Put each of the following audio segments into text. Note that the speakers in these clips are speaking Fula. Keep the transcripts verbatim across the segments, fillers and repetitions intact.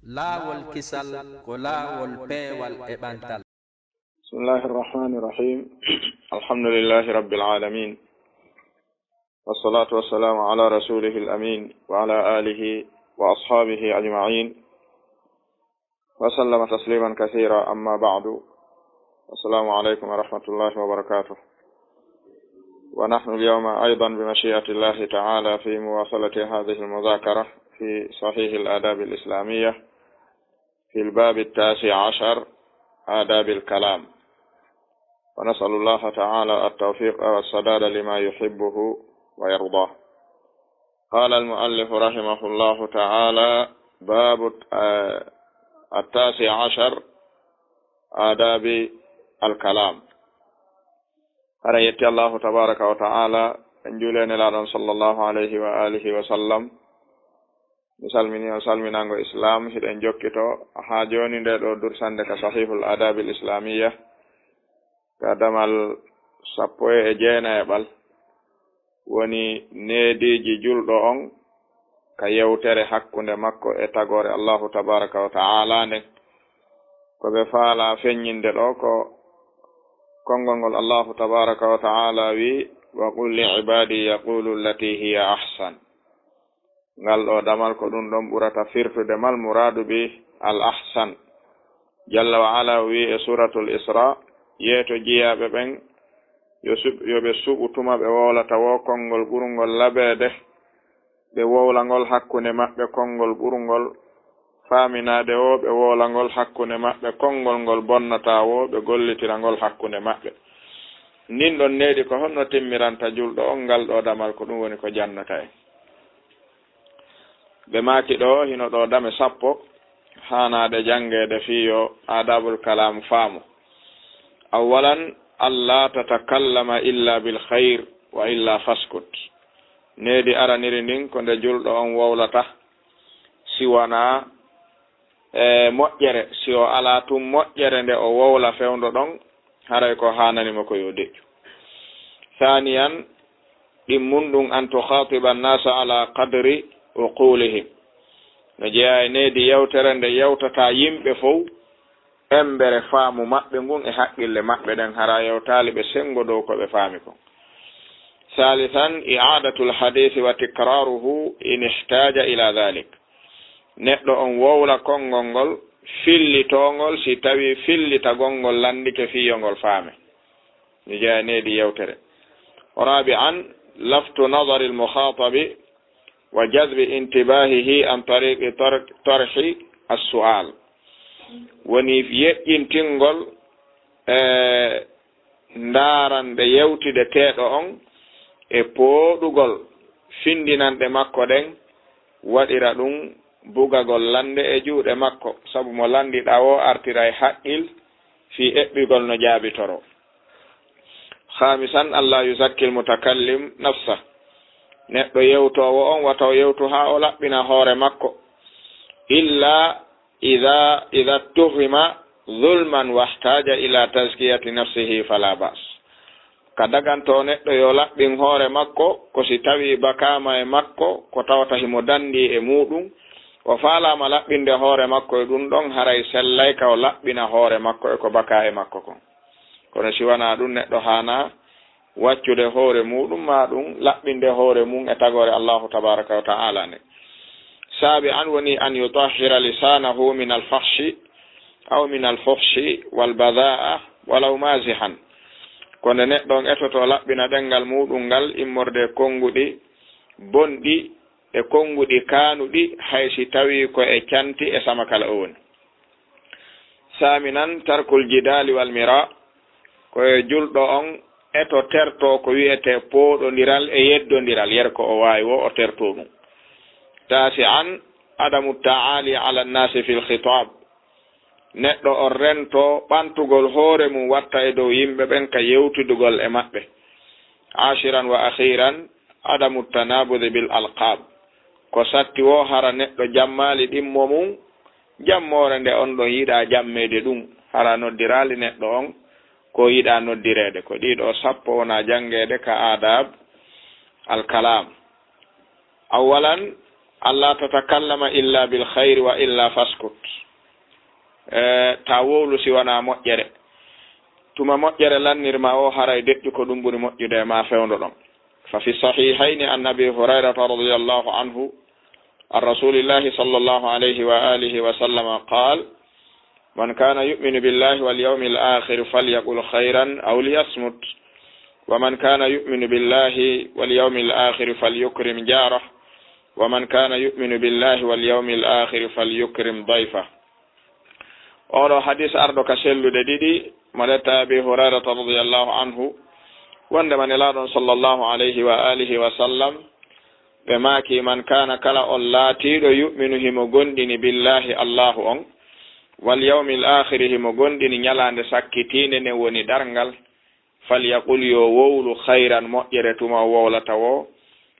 Laawol kisal ko laawol peewal e ɓantal. بسم الله الرحمن الرحيم. الحمد لله رب العالمين. والصلاة والسلام على رسوله الأمين وعلى آله وأصحابه أجمعين. وسلم تسليما كثيرا. أما بعد. السلام عليكم ورحمة الله وبركاته. ونحن اليوم أيضا بمشيئة الله تعالى في مواصلة هذه المذاكرة في صحيح الآداب الإسلامية في الباب التاسع عشر، آداب الكلام. ونسأل الله تعالى التوفيق والسداد لما يحبه ويرضاه. قال المؤلف رحمه الله تعالى: باب، آه، التاسع عشر، آداب الكلام. Hara yetti Allahu tabaraka wa ta'ala, en juule Nelaaɗo on sallallahu alayhi wa alihi wa sallam. Mi salmini on salminaango Islam, hiɗen jokkito haa jooni nde ɗo dursande ka Sahihul Adabil Islamiyya, ka damal sappo e jeenayaɓal, woni neediiji julɗo on ka yewtere hakkunde makko e tagoore Allahu tabaraka wa ta'ala nden. Ko ɓe faala feññinde ɗo ko konngol ngol Allahu tabaraka wa ta'ala wi: "Wa qul li ibadi yaqulu allati hiya ahsan." Ngal ɗo damal ko ɗum ɗon ɓurata firtude, mal muraadu bi al ahsan. Jalla wa ala wi e Suratul Isra, yeeto jiyaaɓe ɓen yo suɓ-, yo ɓe suɓu tuma ɓe wowlata wo konngol ɓurngol labeede, ɓe wowla ngol hakkunde maɓɓe konngol ɓurngol faaminaade wo, ɓe wowla ngol hakkunde maɓɓe konngol ngol bonnataa wo, ɓe gollitira ngol hakkunde maɓɓe. Ndin ɗon needi ko honno timmiranta julɗo on ngal ɗo damal, ko ɗum woni ko jannata en. Ɓe maaki ɗo hino ɗo dame sappo haanaade janngeede fii yo aadabul kalaam faamu. Awwalan, alla tatakallama illa bil khayr wa illa faskut. Needi araniri ndin ko nde julɗo on wowlata, si wanaa e moƴƴere, si o alaa tun moƴƴere nde o wowla fewndo ɗon, haray ko haanani mo ko yo deƴƴu. Thaniyan, ɗimmun ɗum an tukhatiba annasa ala qadri uqulihim. No jeyaa e needi yewtere nde yewtataa yimɓe fow, embere faamu maɓɓe ngun e haqqille maɓɓe ɗen, hara yewtaali ɓe senngo dow ko ɓe faami kon. Thalithan, i'adatul hadisi wa tikraruhu in ihtaja ila dhalik. Neɗɗo on wowla konngol ngol, fillitoo ngol si tawii fillitagol ngol lanndike fii yo ngol faame. Mi jeyaa needi yewtere. Rabi'an, laftu nadari al-mukhatabi wa jazbi intibahihi an tariqi tar-, tarhi as-su'al. Woni yeƴƴintingol, e, ndaarande yewtideteeɗo on e pooɗugol findinanɗe makko ɗen, waɗira ɗum bugagol lannde e juuɗe makko, sabu mo lanndiɗaa woo artiray haqqil fii eɓɓigol no jaabitoroo. Khamisan, alla yuzakkil mutakallim nafsa. Neɗɗo yewtoowo on wata o yewtu haa o laɓɓina hoore makko, illa ida, ida tuhima zulman wahtaja ila tazkiyati nafsihi fala ba's. Ka dagantoo neɗɗo yo laɓɓin hoore makko, ko si tawii bakaama e makko, ko tawata himo danndii e muuɗum, o faalaama laɓɓinde hoore makko e ɗum ɗon, haray sellay ka o laɓɓina hoore makko e ko bakaa e makko kon. Kono si wanaa ɗum, neɗɗo haanaa waccude hoore muuɗum, maa ɗum laɓɓinde hoore mum e tagoore Allahu tabaraka wa ta'ala nde. Saabi an woni an yutahhira lisanahu min alfahshi aw min alfuhshi wal badha'a walaw mazihan. Ko nde neɗɗo on etoto laɓɓina ɗemngal muuɗum ngal immorde e konnguɗi bonɗi e konnguɗi kaanuɗi, hay si tawii ko e canti e samakala o woni. Saaminan, tarkul jidaali wal mira, ko e julɗo on eto tertoo ko wi'etee pooɗondiral e yeddondiral, yer ko o waawi woo o tertoo ɗum. Taasi'an, adamu ta'aali ala nnaasi fil khitaab, neɗɗo on rentoo ɓantugol hoore mum watta e dow yimɓe ɓen ka yewtidugol e maɓɓe. Aashiran wa akhiiran, adamu tanabudi bil alqaab. Ko satti woo hara neɗɗo jammaali ɗimmo mum, jammoore nde on ɗon yiɗaa jammeede ɗum, hara noddiraali neɗɗo on ko yiɗaa noddireede. Ko ɗii ɗoo sappo wonaa janngeede ka aadaab alkalaam. Awwalan, ألا تتكلم إلا بالخير وإلا فاسكت. E, ta wowlu si wanaa moƴƴere. Tuma moƴƴere lannir ma o, haray deƴƴu ko ɗum ɓuri moƴƴude e ma, fewndo ɗon. ففي الصحيحين عن أبي هريرة رضي الله عنه عن رسول الله صلى الله عليه وآله وسلم قال: من كان يؤمن بالله واليوم الآخر فليقل خيرا أو ليصمت، ومن كان يؤمن بالله واليوم الآخر فليكرم جاره، ومن كان يؤمن بالله واليوم الآخر فليكرم ضيفه. Oɗo hadis arɗo ka selluɗe ɗiɗi, mo letta Abi Hurairata radiyallahu anhu, wonde ma Nelaaɗo on sallallahu alayhi wa alihi wa sallam, ɓe maaki: من كان, kala on laatiiɗo, يؤمن, himo gomɗini, بالله, Allahu on, واليوم الآخر, himo gomɗini ñalaande sakkitiinde nden, woni darngal, فليقل, yo wowlu, خيرا, moƴƴere tuma o wowlata woo,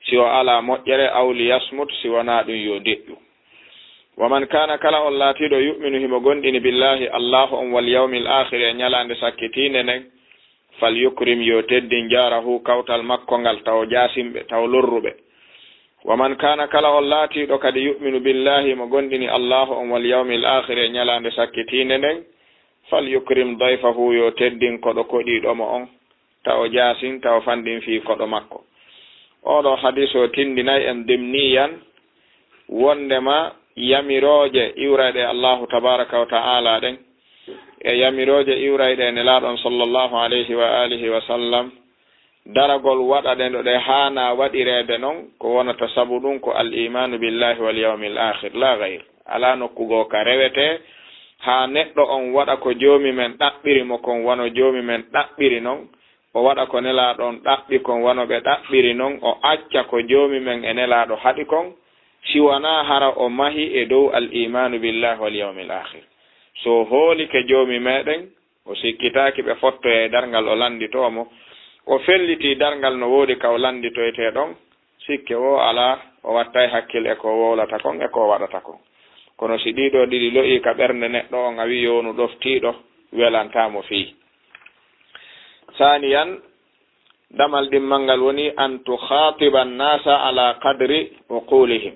si o alaa moƴƴere, أو ليصمت, si wanaa ɗum yo deƴƴu. ومن كان, kala on laatiiɗo, يؤمن, himo gomɗini, بالله, Allahu on, واليوم الآخر, e ñalaande sakkitiinde nden, فليكرم, yo teddin, جاره, kawtal makko ngal, taw jaasimɓe, taw lorruɓe. ومن كان, kala on laatiiɗo kadi, يؤمن بالله, himo gomɗini Allahu on, واليوم الآخر, e ñalaande sakkitiinde nden, فليكرم ضيفه, yo teddin koɗo koɗiiɗo mo on, taw jaasin, taw fanɗin fii koɗo makko. Oɗo hadis o tindinay en dimniyan wondema yamirooje iwrayɗe Allahu tabaraka wa ta'ala ɗen, e yamirooje iwrayɗe e Nelaaɗo on sallallahu alayhi wa alihi wa sallam, daragol waɗa ɗe no ɗe haana waɗireede non, ko wonata sabu ɗum ko الإيمان بالله واليوم الآخر لا غير. Alaa nokku goo ka rewetee haa neɗɗo on waɗa ko Joomi men ɗaɓɓiri mo kon, wano Joomi men ɗaɓɓiri non, o waɗa ko Nelaaɗo on ɗaɓɓi kon, wano ɓe ɗaɓɓiri non, o acca ko Joomi men e Nelaaɗo haɗi kon, si wanaa hara o mahi e dow الإيمان بالله واليوم الآخر. Si o hoolike Joomi meɗen, o sikkitaaki ɓe fottoya e darngal, o lannditoo mo, o fellitii darngal no woodi ka o lannditoytee ɗon, sikke woo alaa, o wattay hakkil e ko o wowlata kon e ko o waɗata kon. Kono si ɗii ɗoo ɗiɗi lo'ii ka ɓernde neɗɗo on, a wi'i yo wonu ɗoftiiɗo, welantaa mo fii. Saaniyan, damal ɗimmal ngal woni أن تخاطب الناس على قدر عقولهم.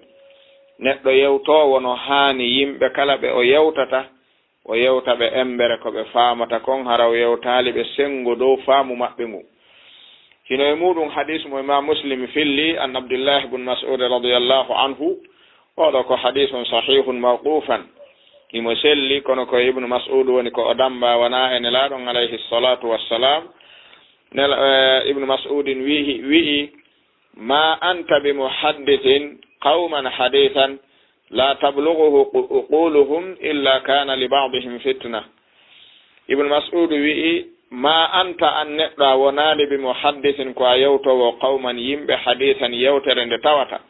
Neɗɗo yewtoowo no haani yimɓe kala ɓe o yewtata, o yewta ɓe embere ko ɓe faamata kon, hara o yewtaali ɓe senngo dow faamu maɓɓe ngun. Hino e muuɗum hadis mo Imaam Muslim filli, عن عبد الله بن مسعود رضي الله عنه, oɗo ko hadisun sahihun mawqufan. Himo selli, kono ko Ibnu Mas'ud woni ko o damba, wanaa e Nelaaɗo on alayhi salatu wassalam. Nela-, eh, Ibnu Mas'udin wi'i, wi'i: ما أنت بمحدث قوما حديثا لا تبلغه عقولهم إلا كان لبعضهم فتنة. Ibnu Mas'ud wi'i: ما أنت, an neɗɗo, a wonaali, بمحدث, ko a yewtoowo, قوما, yimɓe, حديثا, yewtere nde tawata,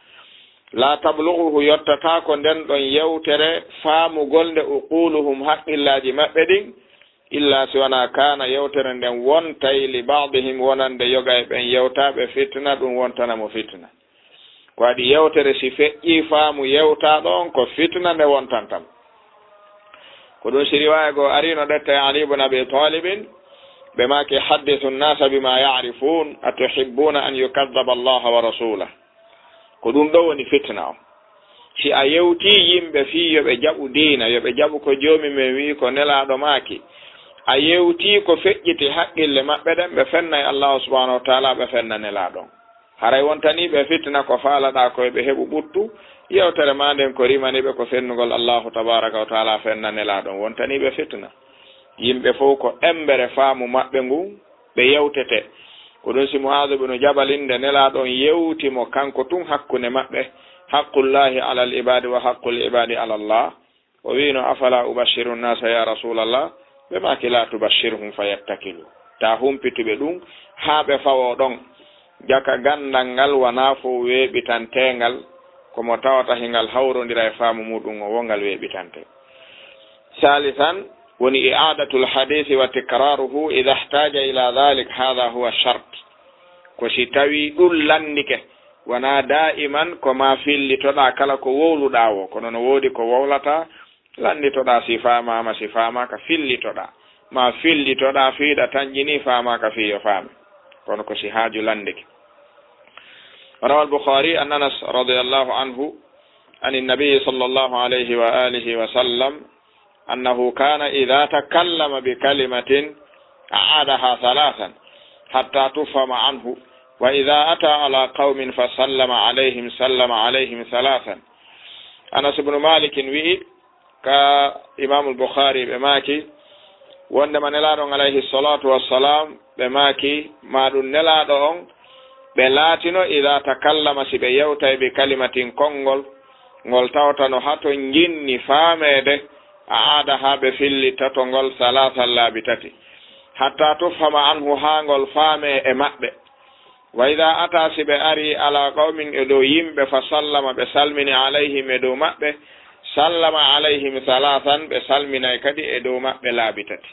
لا تبلغه, yottataako nden ɗon yewtere faamugol nde, عقولهم, haqqillaaji maɓɓe ɗin, إلا, si wanaa, كان, yewtere nden wontay, لبعضهم, wonande yoga e ɓen yewtaaɓe, فتنة, ɗum wontana mo fitna. Ko waɗi yewtere si feƴƴii faamu yewtaaɗo on, ko fitna nde wontanta mo. Ko ɗum si riwaaya goo ariino ɗetta e Ali ibn Abi Talibin, ɓe maaki: حدثوا الناس بما يعرفون، أتحبون أن يكذب الله ورسوله؟ Ko ɗum ɗoo woni fitna on. Si a yewtii yimɓe fii yo ɓe jaɓu diina, yo ɓe jaɓu ko Joomi men wi'i, ko Nelaaɗo maaki, a yewtii ko feƴƴiti haqqille maɓɓe ɗen, ɓe fennay Allaahu subhaanahu wa ta'aalaa, ɓe fenna Nelaaɗo on. Haray wontanii ɓe fitna ko faalaɗaa ko yo ɓe heɓu ɓuttu yewtere maa nden, ko rimani ɓe ko fennugol Allaahu tabaaraka wa ta'aalaa, fenna Nelaaɗo on, wontanii ɓe fitna. Yimɓe fow ko embere faamu maɓɓe ngun ɓe yewtete. Ko ɗum si Mu'aadu bnu Jabalin, nde Nelaaɗo on yewti mo kanko tun hakkunde maɓɓe, حق الله على العباد وحق العباد على الله, o wi'ino: أفلا أبشر الناس يا رسول الله؟ Ɓe maaki: لا تبشرهم فيتكلوا. Taa humpitu ɓe ɗum haa ɓe fawoo ɗon. Jaka ganndal ngal wanaa fow weeɓitanteengal, ko mo tawata hingal hawrondira e faamu muuɗum on, woo ngal weeɓitante. ثالثا, woni إعادة الحديث وتكراره إذا احتاج إلى ذلك، هذا هو الشرط. Ko si tawii ɗum lanndike, wanaa daa'iman ko maa fillitoɗaa kala ko wowluɗaa woo, kono no woodi ko wowlataa, lannditoɗaa si faamaama, si faamaaka fillitoɗaa, maa fillitoɗaa fii ɗa tanƴinii, faamaaka fii yo faame, kono ko si haaju lanndike. روى البخاري عن أنس رضي الله عنه عن النبي صلى الله عليه وآله وسلم أنه كان إذا تكلم بكلمة أعادها ثلاثا حتى تفهم عنه، وإذا أتى على قوم فسلم عليهم سلم عليهم ثلاثا. Anas ibnu Malikin wi'i, ka Imaamul Bukhari ɓe maaki, wondema Nelaaɗo on alayhi salatu wassalam, ɓe maaki, ma ɗum Nelaaɗo on, ɓe laatino, ida takallama, si ɓe yewtay, bi kalimatin, konngol, ngol tawata no hato njinni faameede, a aada haa ɓe filli tato ngol salaasan laabi tati, hatta tufhama anhu, haa ngol faame e maɓɓe. Wa ida ata, si ɓe ari, ala qawmin, e dow yimɓe, fa sallama, ɓe salmini, alayhim, e dow maɓɓe, sallama alayhim salaasan, ɓe salminay kadi e dow maɓɓe laabi tati.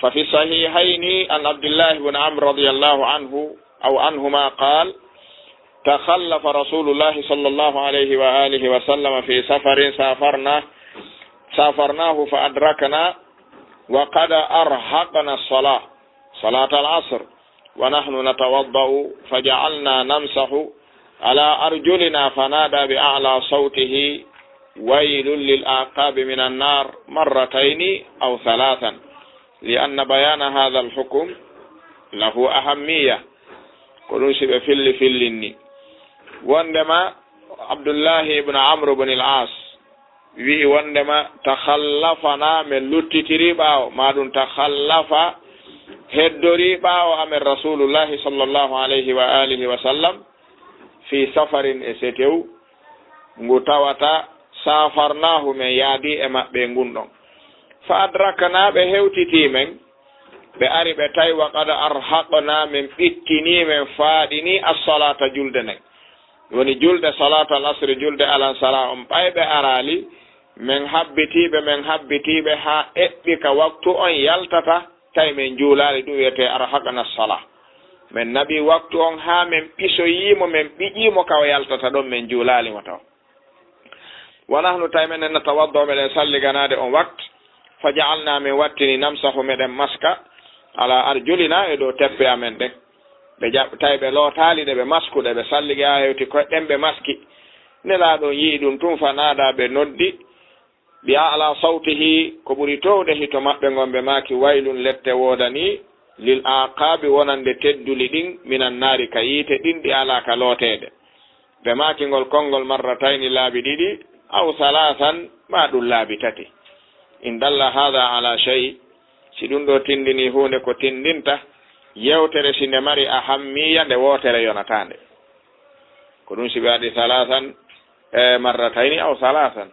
Fa fi sahihayni an Abdillahi bun Amr radiyallahu anhu aw anhuma qal, takhallafa Rasulullahi sallallahu alayhi wa alihi wa sallam fi safarin safarna, safarnahu fa adrakna wa qad arhaqna as-salah, salat al-asr, wa nahnu natawadda'u, faja'alna namsahu ala arjulina, fanada bi a'la sawtihi, waylun lil aqabi minan nar, marratayni aw thalathan, li anna bayana hadha al hukm lahu ahammiya. Ko ɗum si ɓe filli fillinni. Wondema Abdullahi ibn Amr ibn al-As wi'i wondema, takhallafana, men luttitiri ɓaawo, ma ɗum takhallafa, heddori ɓaawo amen Rasulullahi sallallahu alayhi wa alihi wa sallam, fi safarin, e setew, ngu tawata safarnahu, men yaadi e maɓɓe ngun ɗon. Fa adrakna, ɓe hewtiti men, ɓe ari ɓe tawi, wa qad arhaqna, men ɓittini, men faaɗini, as-salata, julde nden. Woni julde salatu al asri, julde alansara on, ɓay ɓe araali, men habbitiiɓe, men habbitiiɓe haa eɓɓi ka waktu on yaltata, tawi men juulaali, ɗum wiyetee arhaqna as-salah. Men naɓi waktu on haa men ɓisoyiimo, men ɓiƴiimo ka o yaltata ɗon, men juulaali mo taw. Wa nahnu, tawi menen, natawaddo, meɗen salliganaade on waktu. Fa ja'alna, men wattini, namsahu, meɗen maska, ala arjulina, e dow teppe amen ɗen. Ɓe jaɓ-, tawi ɓe lootaali ɗe, ɓe maskuɗe, ɓe salligi haa hewti koyɗe ɗen, ɓe maski. Nelaaɗo on yi'i ɗum tun, fa naada, ɓe noddi, bi a'la sawtihi, ko ɓuri toowde hito maɓɓe ngon, ɓe maaki, waylun, lette woodanii, lil aqaabi, wonande tedduli ɗin, minan naari, ka yiite, ɗin ɗi alaa ka looteede. Ɓe maaki ngol konngol marratayni, laabi ɗiɗi, aw salaasan, maa ɗum laabi tati. In dalla haada ala shay, si ɗum ɗoo tindinii huunde ko tindinta, yewtere si nde mari ahammiya, nde wootere yonataa nde. Ko ɗum si ɓe waɗi salaasan, e marratayni aw salaasan.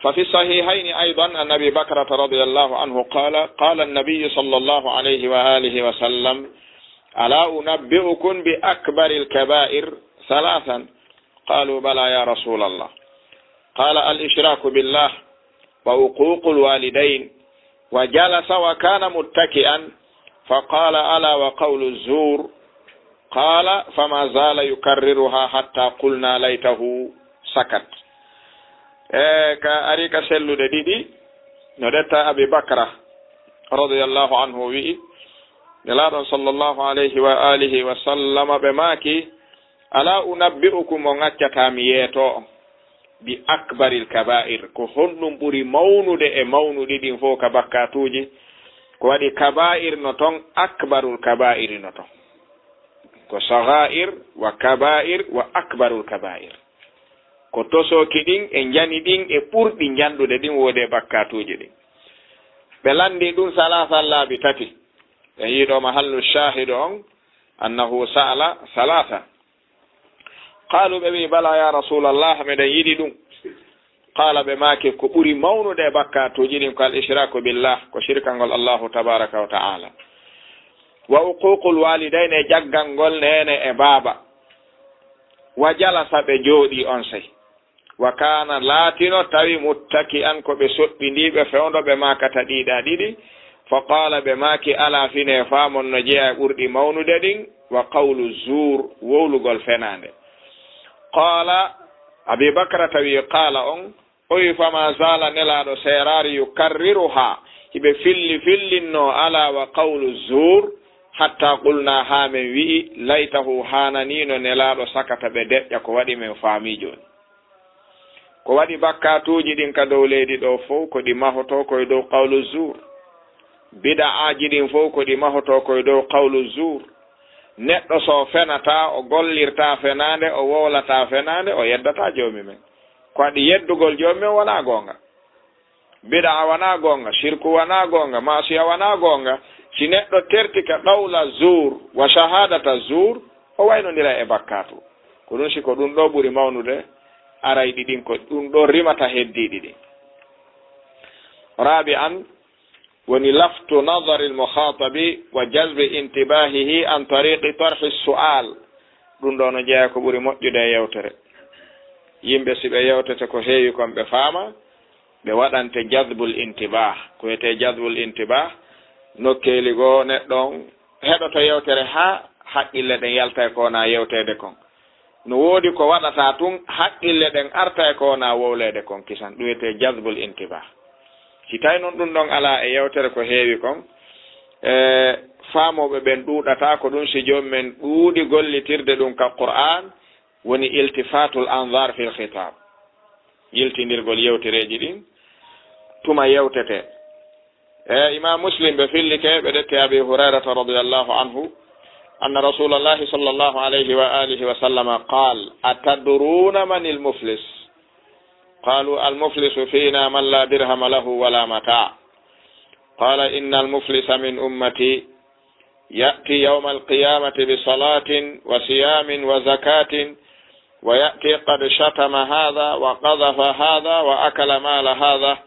ففي الصحيحين أيضا عن أبي بكرة رضي الله عنه قال، قال النبي صلى الله عليه وآله وسلم، ألا أنبئكم بأكبر الكبائر؟ ثلاثا. قالوا، بلى يا رسول الله. قال، الإشراك بالله، وعقوق الوالدين، وجلس وكان متكئا، فقال، ألا وقول الزور، قال، فما زال يكررها حتى قلنا، ليته سكت. E ka ari ka selluɗe ɗiɗi, no ɗetta Abi Bakra, radiyallahu anhu, o wi'i, Nelaaɗo on, sallallahu alayhi wa alihi wa sallama, ɓe maaki, "Ala unabbi'ukum, on accataa mi yeetoo on, bi akbaril kaba'ir, ko honɗum ɓuri mawnude e mawnuɗi ɗin fow ka bakkatuuji?" Ko waɗi kaba'ir no ton, akbarul kaba'iri no ton. Ko sagha'ir wa kaba'ir wa akbarul kaba'ir. Ko tosooki ɗin e njani ɗin e ɓurɗi njanɗude ɗin woodi e bakkatuuji ɗin. Ɓe lanndi ɗum salaasan, laabi tati. Ɓe yiɗo mahallu shaahidu on, annahu sa'ala salaasa. Qaalu, ɓe wi'i, "Bala ya Rasulallah, meɗen yiɗi ɗum." Qaala, ɓe maaki, ko ɓuri mawnude e bakkatuuji ɗin ko al ishraaku billah, ko shirkangol Allahu tabaraka wa ta'ala. Wa uququl walidayni, e jaggangol neene e baaba. Wa jalasa, ɓe jooɗii on sey. Wa kaana, laatino, tawi, muttaki'an, ko ɓe soɓɓindiiɓe fewndo ɓe maakata ɗiiɗa ɗiɗi. Fa qaala, ɓe maaki, "Alaa, finee, faamon, no jeyaa e ɓurɗi mawnude ɗin, wa qawlu zuur, wowlugol fenaande." Qaala, Abi Bakrata wi'i, qaala on, o wi'i, "Fama zaala, Nelaaɗo seeraari, yukarriruhaa, hiɓe filli fillinno, alaa wa qawlu zuur, Hatta qulna, haa men wi'i, laytahu, haananiino Nelaaɗo sakata, ɓe deƴƴa, ko waɗi men faamii jooni. Ko waɗi bakkaatuuji ɗin ka dow leydi ɗoo fow, ko ɗi mahotoo ko e dow qawlu zuur. Bida'aaji ɗin fow, ko ɗi mahotoo ko e dow qawlu zuur. Neɗɗo so fenataa, o gollirtaa fenaande, o wowlataa fenaande, o yeddataa Joomi men. Ko waɗi yeddugol Joomi men wonaa goonga. Bida'a wanaa goonga, shirku wanaa goonga, maasiya wanaa goonga. Si neɗɗo tertike qawla zuur wa shahaadata zuur, o waynondiray e bakkaatu. Ko ɗun, si ko ɗun ɗoo ɓuri mawnude, arayɗi ɗin ko ɗun ɗoo rimata heddiiɗi ɗin. Raabi'an, woni laftu nadari al-mukhaatabi wa jazbi intibaahihi an tariiqi tarhi su'aal. Ɗun ɗoo no jeyaa ko ɓuri moƴƴude e yewtere. Yimɓe, si ɓe yewtete ko heewi kon, ɓe faama, ɓe waɗante jazbul intibah. Ko wiyetee jazbul intibah, nokkeeli goo neɗɗo on heɗoto yewtere haa haqqille ɗen yalta e ko wonaa yewteede kon. No woodi ko waɗata tun, haqqille ɗen arta e ko wonaa wowleede kon kisan. Ɗum wiyetee jazbul intibah. Si tawi non ɗum ɗon alaa e yewtere ko heewi kon, e faamooɓe ɓen ɗuuɗataa ko ɗum si joomum en ɗuuɗi gollitirde ɗum ka Qur'aan, woni iltifaatul anzaar fil khitaab, yiltindirgol yewtereeji ɗin tuma yewtetee. E Imaam Muslim ɓe fillike, ɓe ɗetti Abi Hurayrata radiyallahu anhu, anna Rasulallahi sallallahu alayhi wa alihi wa sallama qaal, "Atadruuna manil muflis?" Qaalu, "Al muflisu fiina man laa dirhama lahu wa laa mataa." Qaala, "Innal muflisa min ummati." يأتي يوم القيامة بصلاة وصيام وزكاة، ويأتي قد شتم هذا وقذف هذا وأكل مال هذا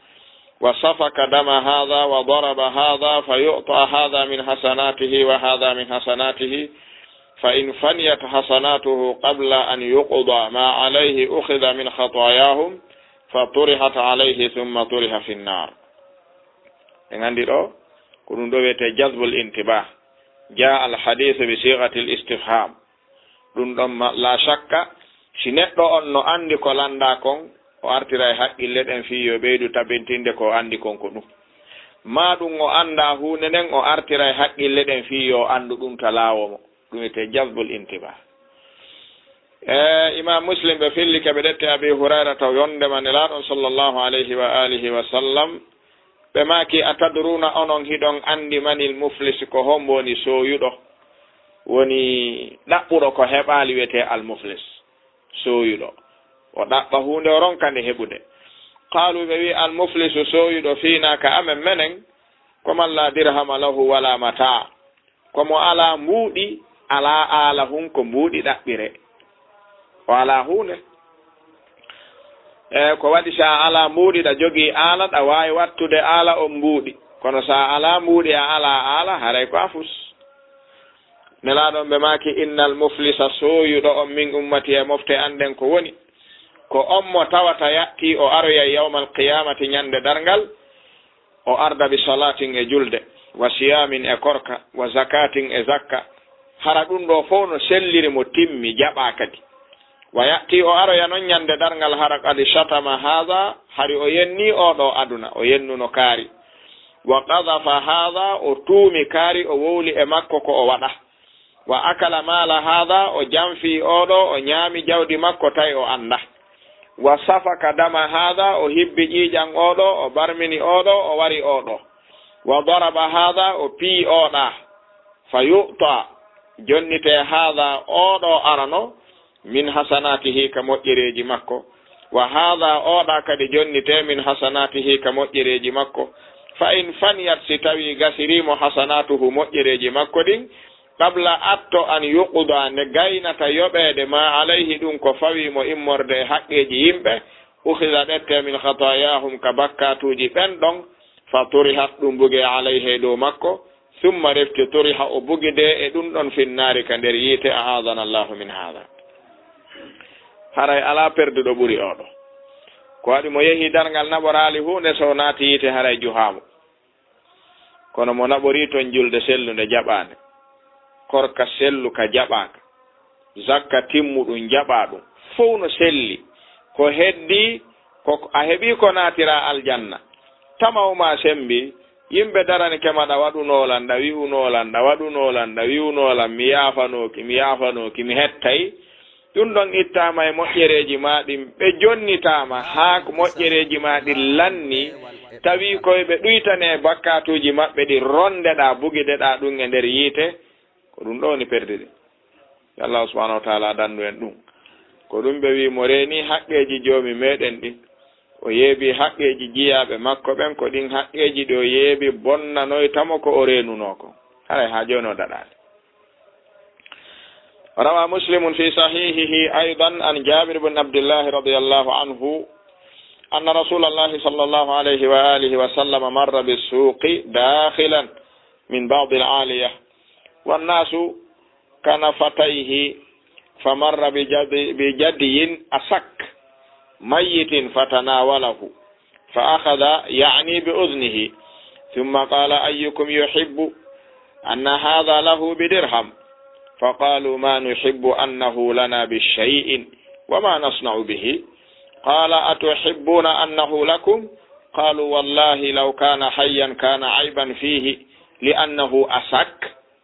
وسفك دم هذا وضرب هذا، فيعطى هذا من حسناته وهذا من حسناته، فإن فنيت حسناته قبل أن يقضى ما عليه أخذ من خطاياهم فطرحت عليه ثم طرح في النار. En anndi ɗo, ko ɗum ɗo wiyetee jazbul intibah. Jaa al hadiisu bi siighatil istifhaam. Ɗum ɗon ma, laa shakka, si neɗɗo on no anndi ko lanndaa kon, o artiray haqqille ɗen fii yo ɓeydu tabintinde ko o anndi kon ko ɗum. Maa ɗum o anndaa huunde nden, o artiray haqqille ɗen fii yo o anndu ɗum ta laawo mo. Ɗum wiyetee jazbul intibah. E, Imaam Muslim ɓe fillike, ɓe ɗetti Abi Hurayrata wonndema Nelaaɗo on sallallahu alayhi wa alihi wa sallam, ɓe maaki, "Atadruuna, onon hiɗon anndi manil muflis, ko hombo woni sooyuɗo, woni ɗaɓɓuɗo ko heɓaali, wiyetee al muflis, sooyuɗo. O ɗaɓɓa huunde, o ronka nde heɓude." Qaalu, ɓe wi'i, "Al muflisu, sooyuɗo fiina ka amen menen, ko man laa dirhama lahu wala mataa." Ko mo alaa mbuuɗi, alaa aala hun ko mbuuɗi ɗaɓɓiree. O alaa huunde. E, ko waɗi si a alaa mbuuɗi, ɗa jogii aala, ɗa waawi wattude aala on mbuuɗi. Kono si a alaa mbuuɗi, a alaa aala, haray ko a fus. Nelaaɗo on ɓe maaki, "Innal muflisa, sooyuɗo on min ummati e mofte an ɗen ko woni, ko on mo tawata ya'tii o aroyay yawmal qiyaamati ñande darngal, o arda bi salaatin e julde, wa siyaamin e korka, wa zakaatin e zakka. Hara ɗum ɗoo fow no selliri mo, timmi, jaɓaa kadi. Wa ya'tii, o aroya non ñande darngal, hara qad shatama haadha, hari o yennii oo ɗoo aduna, o yennuno kaari. Wa qadhafa haadha, o tuumi kaari, o wowli e makko ko o waɗa. Wa akala maala haadha, o janfii oo ɗoo, o ñaami jawdi makko tawi o anndaa. Wa safaka dama haadha, o hibbi ƴiiƴan oo ɗoo, o barmini oo ɗoo, o wari oo ɗoo. Wa daraba haadha, o piyi oo ɗaa. Fa yu'ta, jonnitee haadha, oo ɗoo arano, min hasanaatihi, ka moƴƴereeji makko. Wa haadha, oo ɗaa kadi jonnitee, min hasanaatihi, ka moƴƴereeji makko. Fa in faniyat, si tawii gasirii mo hasanaatuhu, moƴƴereeji makko ɗin, qabla atto an yuqda, nde gaynata yoɓeede, ma alayhi, ɗum ko fawii mo immorde e haqqeeji yimɓe, ukhidha, ƴettee, min khatayaahum, ka bakkaatuuji ɓen ɗon, fa turihat, ɗum bugee, alayhi, e dow makko, summa refti turiha, o bugidee e ɗum ɗon, finnaari, ka nder yiite, a'aadana Allahu min haadha. Haray alaa perduɗo ɓuri oo ɗoo. Ko waɗi mo yehi darngal naɓoraali huunde so o naati yiite haray juhaamo. Kono mo naɓorii ton julde sellunde jaɓaande, korka selluka jaɓaaka, zakka timmuɗum jaɓaa ɗum, fow no selli. Ko heddii, ko a heɓii ko naatiraa aljanna. Tamaw maa sembii, Yimɓe daranike ma ɗa waɗunoo lan, ɗa wi'unoo lan, ɗa waɗunoo lan, ɗa wi'unoo lan, mi yaafanooki, mi yaafanooki, mi hettay. Ɗun ɗon ittaama e moƴƴereeji maa ɗin. Ɓe jonnitaama haa ko moƴƴereeji maa ɗin lanni, tawi ko ɓe ɗuytanee bakkaatuuji maɓɓe ɗin, rondeɗaa, bugideɗaa ɗun e nder yiite. Ko ɗun ɗoo woni perdi ɗin. Yo Allaahu subhaanahu wa ta'aalaa dandu en ɗun. Ko ɗun ɓe wi'i mo reenii haqqeeji Joomi meɗen ɗin. O yeebii haqqeeji jiyaaɓe makko ɓen, ko ɗin haqqeeji ɗi o yeebi bonnanoyta mo ko o reenunoo kon. Haray haa jooni o daɗaali. روى مسلم في صحيحه أيضا عن جابر بن عبد الله رضي الله عنه أن رسول الله صلى الله عليه وآله وسلم مر بالسوق داخلا من بعض العالية والناس كنفتيه فمر بجدي، بجدي أسك ميت فتناوله فأخذ يعني بأذنه ثم قال أيكم يحب أن هذا له بدرهم فقالوا ما نحب أنه لنا بشيء وما نصنع به قال أتحبون أنه لكم قالوا والله لو كان حيا كان عيبا فيه لأنه أسك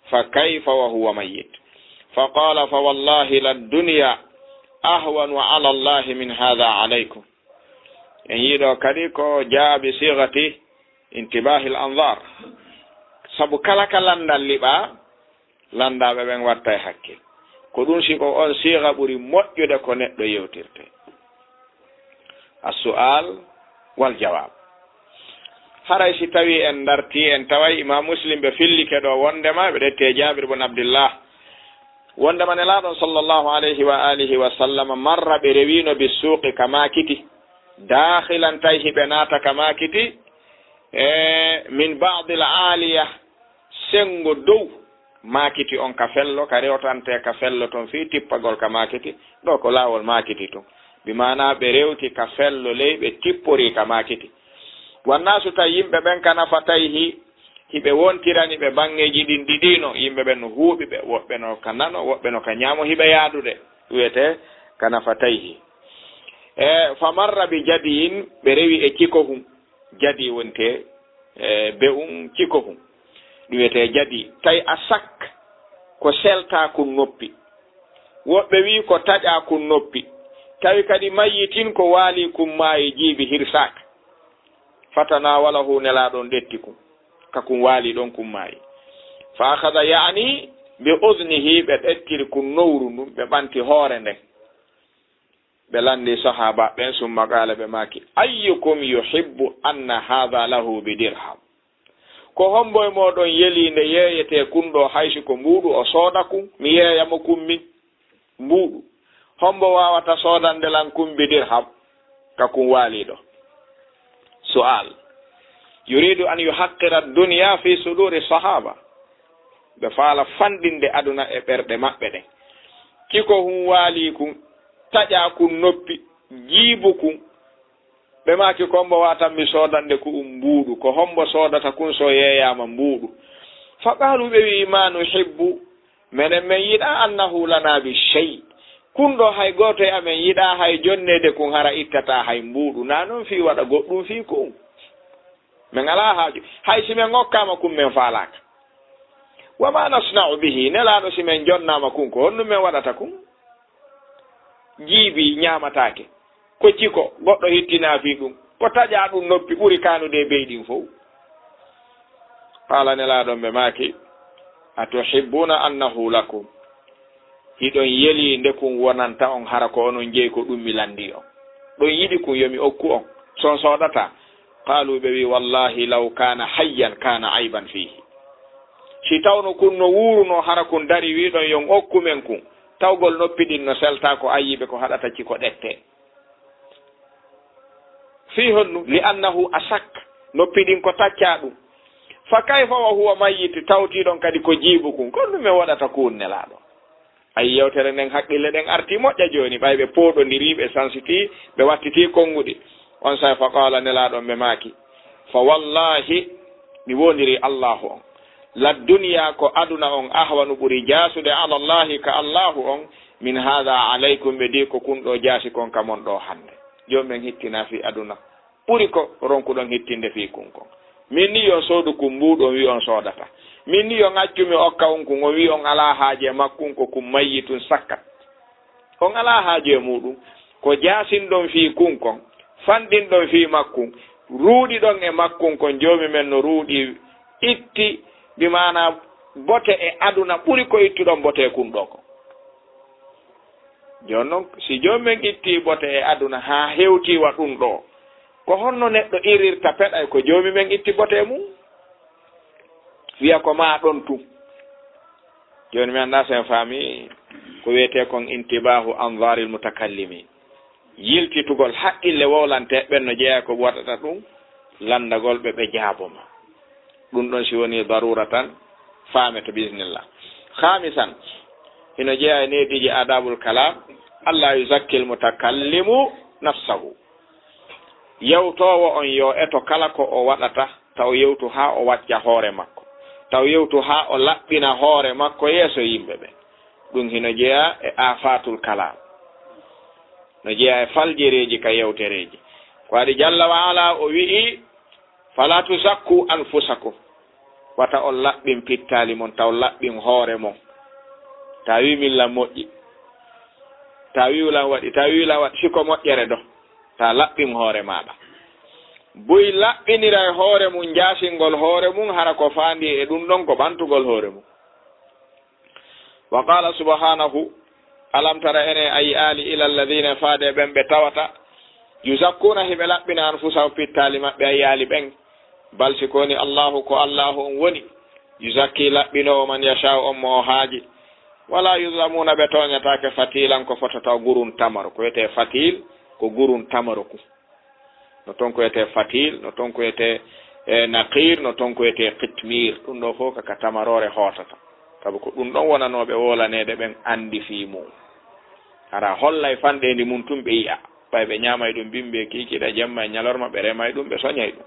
فكيف وهو ميت فقال فوالله للدنيا أهون على الله من هذا عليكم. En yiɗo kadi ko jaa bi sigati intibahil anzar. Sabu kala ka landal liɓa, landaaɓe ɓen wattay hakkil. Ko ɗun si ko on siga ɓuri moƴƴude ko neɗɗo yewtirte. As-su'al wal jawab. Haray si tawi en darti, en taway Imam Muslim ɓe fillike ɗo wondema ɓe ɗetti e Jabir bun Abdillah. Wondema Nelaaɗo on sallallahu alayhi wa alihi wa sallam marra ɓe rewino bi suuqi ka maakiti. Daakhilan tawi hiɓe naata ka maakiti. E min ba'dil aaliya, sengo dow maakiti on ka fello, ka rewtante ka fello ton fii tippagol ka maakiti, ɗo ko laawol maakiti tun. Bi maanaa ɓe rewti ka fello ley, ɓe tippori ka maakiti. Wannaasu tawi yimɓe ɓen ka nafatayhi, hiɓe wontirani ɓe baŋŋeeji ɗin ɗiɗi no, yimɓe ɓen no huuɓi ɓe, woɓɓe no ka nano, woɓɓe no ka ñaamo, hiɓe yaadude, ɗum wiyetee ka nafatayhi. E, fa marra bi jadiyin, ɓe rewi e cikohun. Jadi wonte, e, be'un cikohun. Ɗum wiyetee jadi. Tawi a sak ko seltaakun noppi. Woɓɓe wi'i ko taƴaakun noppi. Tawi kadi mayyitin ko waaliikun maayi jiibi hirsaaka. Fatanawalahu Nelaaɗo on ɗetti kun. Ka kun waali ɗon kun maayi. Fa akhadha ya'ni bi udhnihi, ɓe ɗettiri kun nowru ndun, ɓe ɓanti hoore nden. Ɓe lanndi sahaaba ɓen, summa qaala, ɓe maaki, ayyukum yuhibbu anna hadha lahu bi dirham? Ko hombo e mooɗon yelii nde yeeyetee kun ɗoo, hay si ko mbuuɗu o sooda kun, mi yeeya mo kun min? Mbuuɗu. Hombo waawata soodande lan kun bi dirham? Ka kun waali ɗoo. Su'al. Yuridu an yuhaqqira ad-dunya fi suduri sahaba. Ɓe faala fanɗinde aduna e ɓerɗe maɓɓe ɗen. Cikohun waali kun, taƴaa kun noppi, jiibu kun. Ɓe maaki, ko hombo waatanmi soodande ku'un mbuuɗu? Ko hombo soodata kun so yeeyaama mbuuɗu? Fa qaalu, ɓe wi'i, ma nuhibbu, menen men yiɗaa, annahu lana bi shay. Kun ɗoo hay gooto e amen yiɗaa hay jonneede kun hara ittataa hay mbuuɗu. Naa non fii waɗa goɗɗun fii kun. Men alaa haaju. Hay si men okkaama kun, men faalaaka. Wa ma nasna'u bihi, Nelaaɗo, si men jonnaama kun, ko honɗun men waɗata kun? Jiibi ñaamataake. Ko ciko, goɗɗo hittinaa fii ɗun. Ko taƴaa ɗun noppi ɓuri kaanude e bey ɗin fow. Qaala, Nelaaɗo on ɓe maaki, atuhibbuna annahu lakum? Hiɗon yelii nde kun wonanta on, hara ko onon jeyi ko ɗun mi lanndii on? Ɗon yiɗi kun, yo mi okku on, si on soodataa? Qaalu, ɓe wi'i, wallahi law kaana hayyan kaana ayban fiihi. Si tawno kun no wuurunoo, hara kun darii wi'uɗon yo on okku men kun, tawgol noppi ɗin no selta, ko ayyibe, ko haɗata ciko ɗettee. Fii honɗun? Li annahu asak, noppi ɗin ko taccaa ɗun. Fa kayfa wa huwa mayyit, tawti ɗon kadi ko jiibu kun, ko honɗun men waɗata kun, Nelaaɗo? Ay, yewtere nden, haqqille ɗen artii moƴƴa jooni, ɓay ɓe pooɗondirii, ɓe sansitii, ɓe wattitii konnguɗi. Onsay fa qaala, Nelaaɗo on ɓe maaki, fa wallahi, mi woondirii Allaahu on, la dunya, ko aduna on, ahwanu, ɓuri jaasude, ala Allahi, ka Allaahu on, min haadha alaykum, ɓe dii ko kun ɗoo jaasi kon ka mon ɗoo hannde. Joomi men hittinaa fii aduna ɓuri ko ronkuɗon hittinde fii kun kon. Min ni yo soodu kun mbuuɗu, on wi on soodata. Min ni yo ŋaccu mi okka on kun, on wi on alaa haaje e makkun, ko kun mayyi tun sakkat. On alaa haaje e muuɗun. Ko jaasinɗon fii kun kon, fanɗinɗon fii makkun, ruuɗiɗon e makkun kon, Joomi men no ruuɗi, itti, bi maanaa bote e aduna ɓuri ko ittuɗon bote kun ɗoo kon. Jooni non, si Joomi men ittii bote e aduna haa hewtii wa ɗun ɗoo, ko honno neɗɗo irirta peɗay ko Joomi men itti bote mun? Wi'a ko maa ɗon tun. Jooni mi anndaa si en faamii ko wi'etee kon intibaahu anzaaril mutakallimin. Yiltitugol haqqille wowlanteeɓe ɓen no jeyaa ko waɗata ɗun, lanndagol ɓe, ɓe jaabo ma. Ɗun ɗon si wonii daruura tan, faamete bi iznillah. Khaamisan, hino jeyaa e neediiji aadaabul kalaam, allaa yuzakkil mutakallimu nafsahu. Yewtoowo on yo eto kala ko o waɗata, taw yewtu haa o wacca hoore makko, taw yewtu haa o laɓɓina hoore makko yeeso yimɓe ɓen. Ɗun hino jeyaa e aafaatul kalaam, no jeyaa e faljereeji ka yewtereeji. Ko waɗi Jalla wa Ala o wi'i, "Falaa tuzakkuu anfusakum." Wata on laɓɓin pittaali mon, taw laɓɓin hoore mon. Taa wii min lan moƴƴi. Taa wii lan waɗi, taa wii lan waɗi, si ko moƴƴere ɗon. Taa laɓɓin hoore maaɗa. Buy laɓɓiniray hoore mun, jaasingol hoore mun, hara ko faandi e ɗun ɗon ko ɓantugol hoore mun. Wa qaala subhaanahu, alam tara, enen a yi'aali, ila alladhiina, faade ɓen ɓe tawata, yuzakkuuna, hiɓe laɓɓina, anfusahum, pittaali maɓɓe, a yi'aali ɓen. Bal si ko woni Allaahu, ko Allaahu on woni, yuzakkii, laɓɓinoowo, man yashaa'u, on mo o haaji. Walaa yuzlamuuna, ɓe tooñataake fatiilan, ko fotata gurun tamaro, ko wi'etee fatiil, ko gurun tamaro kun. No ton ko wiyetee fatiil, no ton ko wiyetee, eh, naqiir, no ton ko wiyetee qitmiir. Ɗun ɗoo fow ka, ka tamaroore hootata. Sabu ko ɗun ɗon wonanooɓe wowlaneede ɓen anndi fii mun. Hara hollay fanɗeendi mun tun ɓe yi'a. Ɓay ɓe ñaamay ɗun bimbi e kiikiiɗe, jemma e ñalorma, ɓe remay ɗun, ɓe soñay ɗun.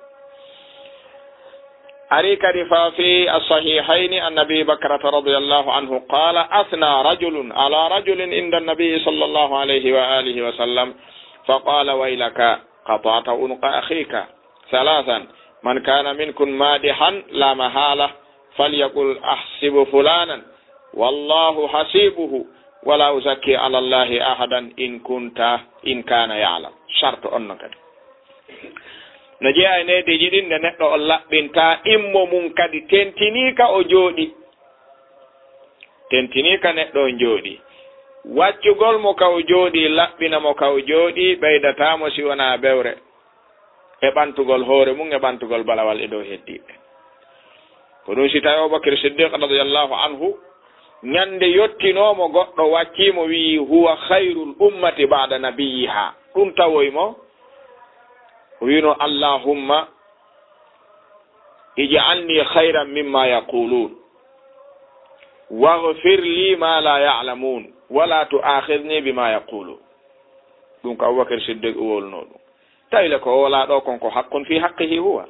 Arii kadi fa fii as-sahihayni an Abi Bakrata radiyallahu anhu qaala, athnaa rajulun alaa rajulin inda an-nabiyyi sallallahu alayhi wa aalihi wa sallam, fa qaala, waylaka, qata'ta unuqa akhiika. Thalaasan, man kaana minkum maadihan laa mahaala falyaqul ahsibu fulaanan wallaahu hasiibuhu wa laa uzakkii alaa Allaahi ahadan in kunta, in kaana ya'lam. Sharto on non kadi. No jeyaa e neediiji ɗin, nde neɗɗo on laɓɓinta ɗimmo mun kadi tentinii ka o jooɗii. Tentinii ka neɗɗo on jooɗii. Waccugol mo ka o jooɗii, laɓɓina mo ka o jooɗii, ɓeydataa mo si wonaa bewre e ɓantugol hoore mun, e ɓantugol balawal e dow heddiiɓe. Ko ɗun si tawi Abubakir Siddiq radiyallahu anhu, ñande yottinoo mo goɗɗo waccii mo, wi'i, huwa khayrul ummati ba'da nabiyyiha. Ɗun tawoyi mo, o wi'uno, Allahumma ij'alni khayran mimma yaqulun, waghfir li ma la ya'lamun, wa la tu'akhidhni bima yaqulun. Ɗun ko Abubakar Siddiq wowluno ɗun. Tawi le ko wowlaa ɗoo kon ko haqqun fi haqqihi huwa.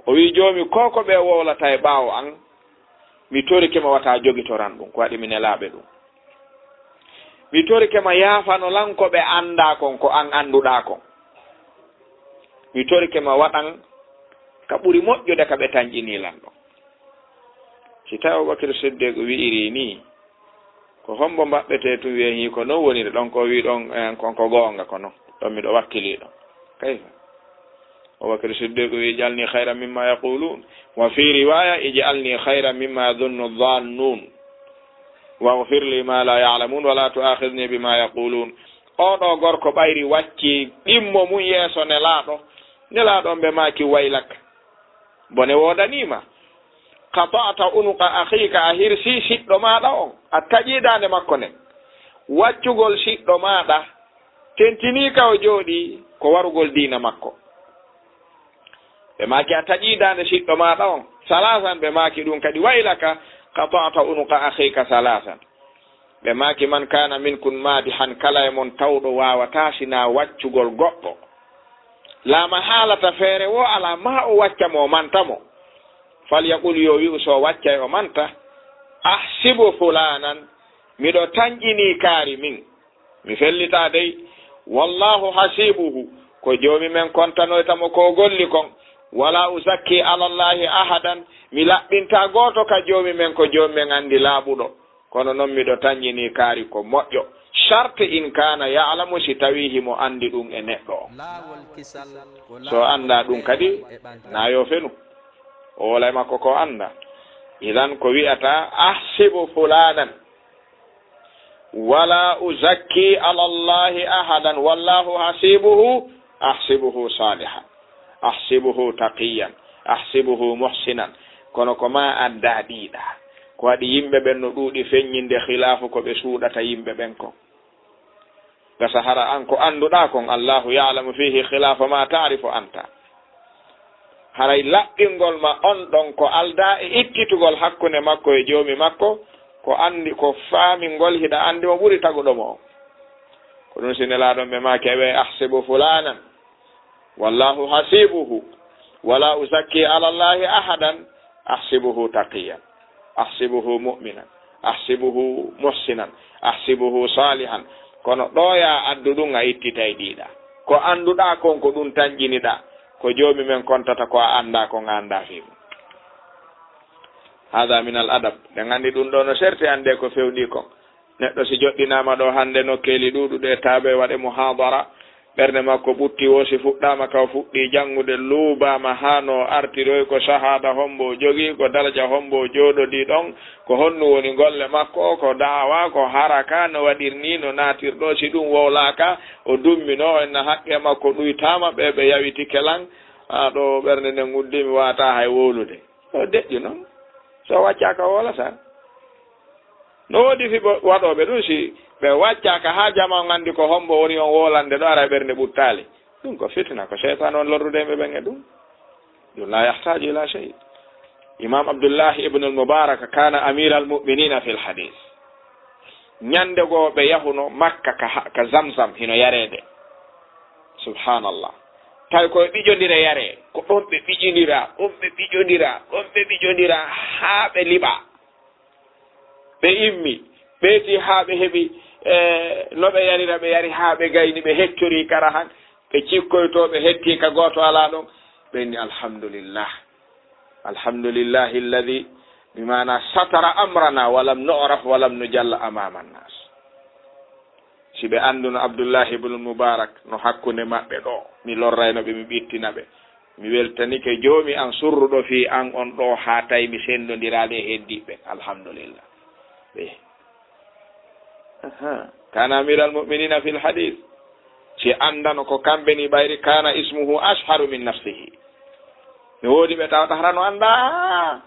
O wi'i, Joomi, ko ko ɓe wowlata e ɓaawo an, mi torike ma wata jogitoran ɗun, ko waɗi mi nelaaɓe ɗun. Mi torike ma yaafano lan ko ɓe anndaa kon, ko an annduɗaa kon. Mi torike ma waɗan ka ɓuri moƴƴude ka ɓe tanƴinii lan ɗon. Si tawi Abubakir Siddiq wi'irii nii, ko hombo mbaɗɗetee tun? Wi'en hii ko non woniri ɗon, ko wi'i ɗon, eh, kon ko goonga, ko non. Ɗon miɗo wakkilii ɗon. Kayfa? Abubakar Siddiq wi'i, ij'alni khayran mimma yaqulun. Wa fi riwaya, ij'alni khayran mimma yadhunnu dhannun. Waghfir li ma la ya'lamun wa la tu'akhidhni bima yaqulun. Oo ɗoo gorko ɓayri waccii ɗimmo mun yeeso Nelaaɗo. Nelaaɗo on ɓe maaki, waylak. Bone woodanii ma. Qata'ta unuqa akhiika, a hirsii siɗɗo maaɗa on, a taƴii daande makko nden. Waccugol siɗɗo maaɗa tentinii ka o jooɗii ko warugol diina makko. Ɓe maaki, a taƴii daande siɗɗo maaɗa on. Salaasan, ɓe maaki ɗun kadi, waylaka, qata'ta unuqa akhiika salaasan. Ɓe maaki, man kaana minkum maadihan, kala e mon tawɗo waawataa sinaa waccugol goɗɗo, laa mahaalata, feere woo alaa, maa o wacca mo, o manta mo. Falyaqul, yo wi'u, si o waccay o manta, ahsibu fulaanan, miɗo tanƴinii kaari min, mi fellitaa dey, wallaahu hasiibuhu, ko Joomi men kontanoyta mo ko o golli kon, Wala uzakki ala Allahi ahadan, mi laɓɓinta gooto ka Joomi men, ko Joomi men anndi laaɓuɗo. Kono non miɗo tanƴini kaari ko moƴƴo. Sharti in kana ya'lamu, si tawii himo anndi ɗum e neɗɗo on. So anndaa ɗum kadi, na yo fenu. O woola e makko ko anndaa. Idan ko wi'ata, ahsibu fulanan. Wala uzakki ala Allahi ahadan, wallahu hasibuhu, ahsibuhu salihan, ahsibuhu taqiyan, ahsibuhu muhsinan. Kono ko ma anndaa ɗiiɗa. Ko waɗi yimɓe ɓen no ɗuuɗi feññinde khilaafu ko ɓe suuɗata yimɓe ɓen kon. Gasa hara an ko annduɗaa kon, Allahu ya'lamu fihi khilafa ma ta'rifu anta. Haray laɓɓingol ma on ɗon ko aldaa e ittitugol hakkunde makko e Joomi makko, ko anndi, ko faamingol hiɗa anndi mo ɓuri taguɗo mo on. Ko ɗum si Nelaaɗo on ɓe maaki, ewe ahsibu fulanan, wallahu hasibuhu, wala uzakki ala Allahi ahadan, ahsibuhu taqiyan, ahsibuhu mu'minan, ahsibuhu muhsinan, ahsibuhu salihan. Kono ɗo ya addu ɗum a ittitay ɗiiɗa. Ko annduɗaa kon ko ɗum tanƴiniɗaa. Ko Joomi men kontata ko a anndaa kon a anndaa fii mum. Hada min al adab. Ɗen anndi ɗum ɗo no serti annde ko fewndii kon. Neɗɗo si joɗɗinaama ɗo hannde nokkeeli ɗuuɗuɗe e taabe waɗe muhadara, ɓernde makko ɓutti wo si fuɗɗaama ka o fuɗɗii janngude, luubaama haa no artiroy, ko sahada hombo o jogii, ko daraja hombo o jooɗodii ɗon, ko honnu woni golle makko, ko daawa, ko haraka, no waɗirnii, no naatirɗo, si ɗum wowlaaka, o dummino, en na haqqe makko ɗuytaama, ɓe ɓe yawitike lan, a ɗo ɓernde nden uddi mi waata hay wowlude. O deƴƴu non. So waccaaka wowlata. No woodi fiɓo waɗooɓe ɗum, si ɓe waccaaka haa jama on anndi ko hombo woni on wowlande ɗo ara e ɓernde ɓuttaali. Ɗum ko fitina, ko seytaane on lorrude yimɓe ɓen e ɗum. Ɗum la yahtaju ila shay. Imam Abdullah ibn al-Mubarak kana amir al-mu'minina fil hadith. Ñande goo ɓe yahuno Makka ka ha-, ka Zamzam hino yareede. Subhanallah. Tawi koye ɓiƴondire yaree, ko ɗon ɓe ɓiƴondira, ɗon ɓe ɓiƴondira, ɗon ɓe ɓiƴondira haa ɓe liɓa. Ɓe immi, ɓeyti haa ɓe heɓi, eh, no ɓe yarira, ɓe yari haa ɓe gayni, ɓe hettori kara han, ɓe cikkoyto, ɓe hetti ka gooto alaa ɗon. Ɓe inni, "Alhamdulillah. Alhamdulillahi alladhi, bi maana satara amrana, wa lam nu'raf, wa lam nujalla amama annas." Si ɓe annduno Abdullahi ibn Mubarak no hakkunde maɓɓe ɗo, mi lorrayno ɓe, mi ɓittina ɓe. Mi weltanike Joomi an surruɗo fii an on ɗo, haa tawi mi senndondiraali e heddiiɓe. Alhamdulillah. Ɓe. Aha. Kana amiral mu'minina fil hadith. Si anndano ko kamɓe ni ɓayri, kana ismuhu ashharu min nafsihi. No woodi ɓe tawata hara no anndaa.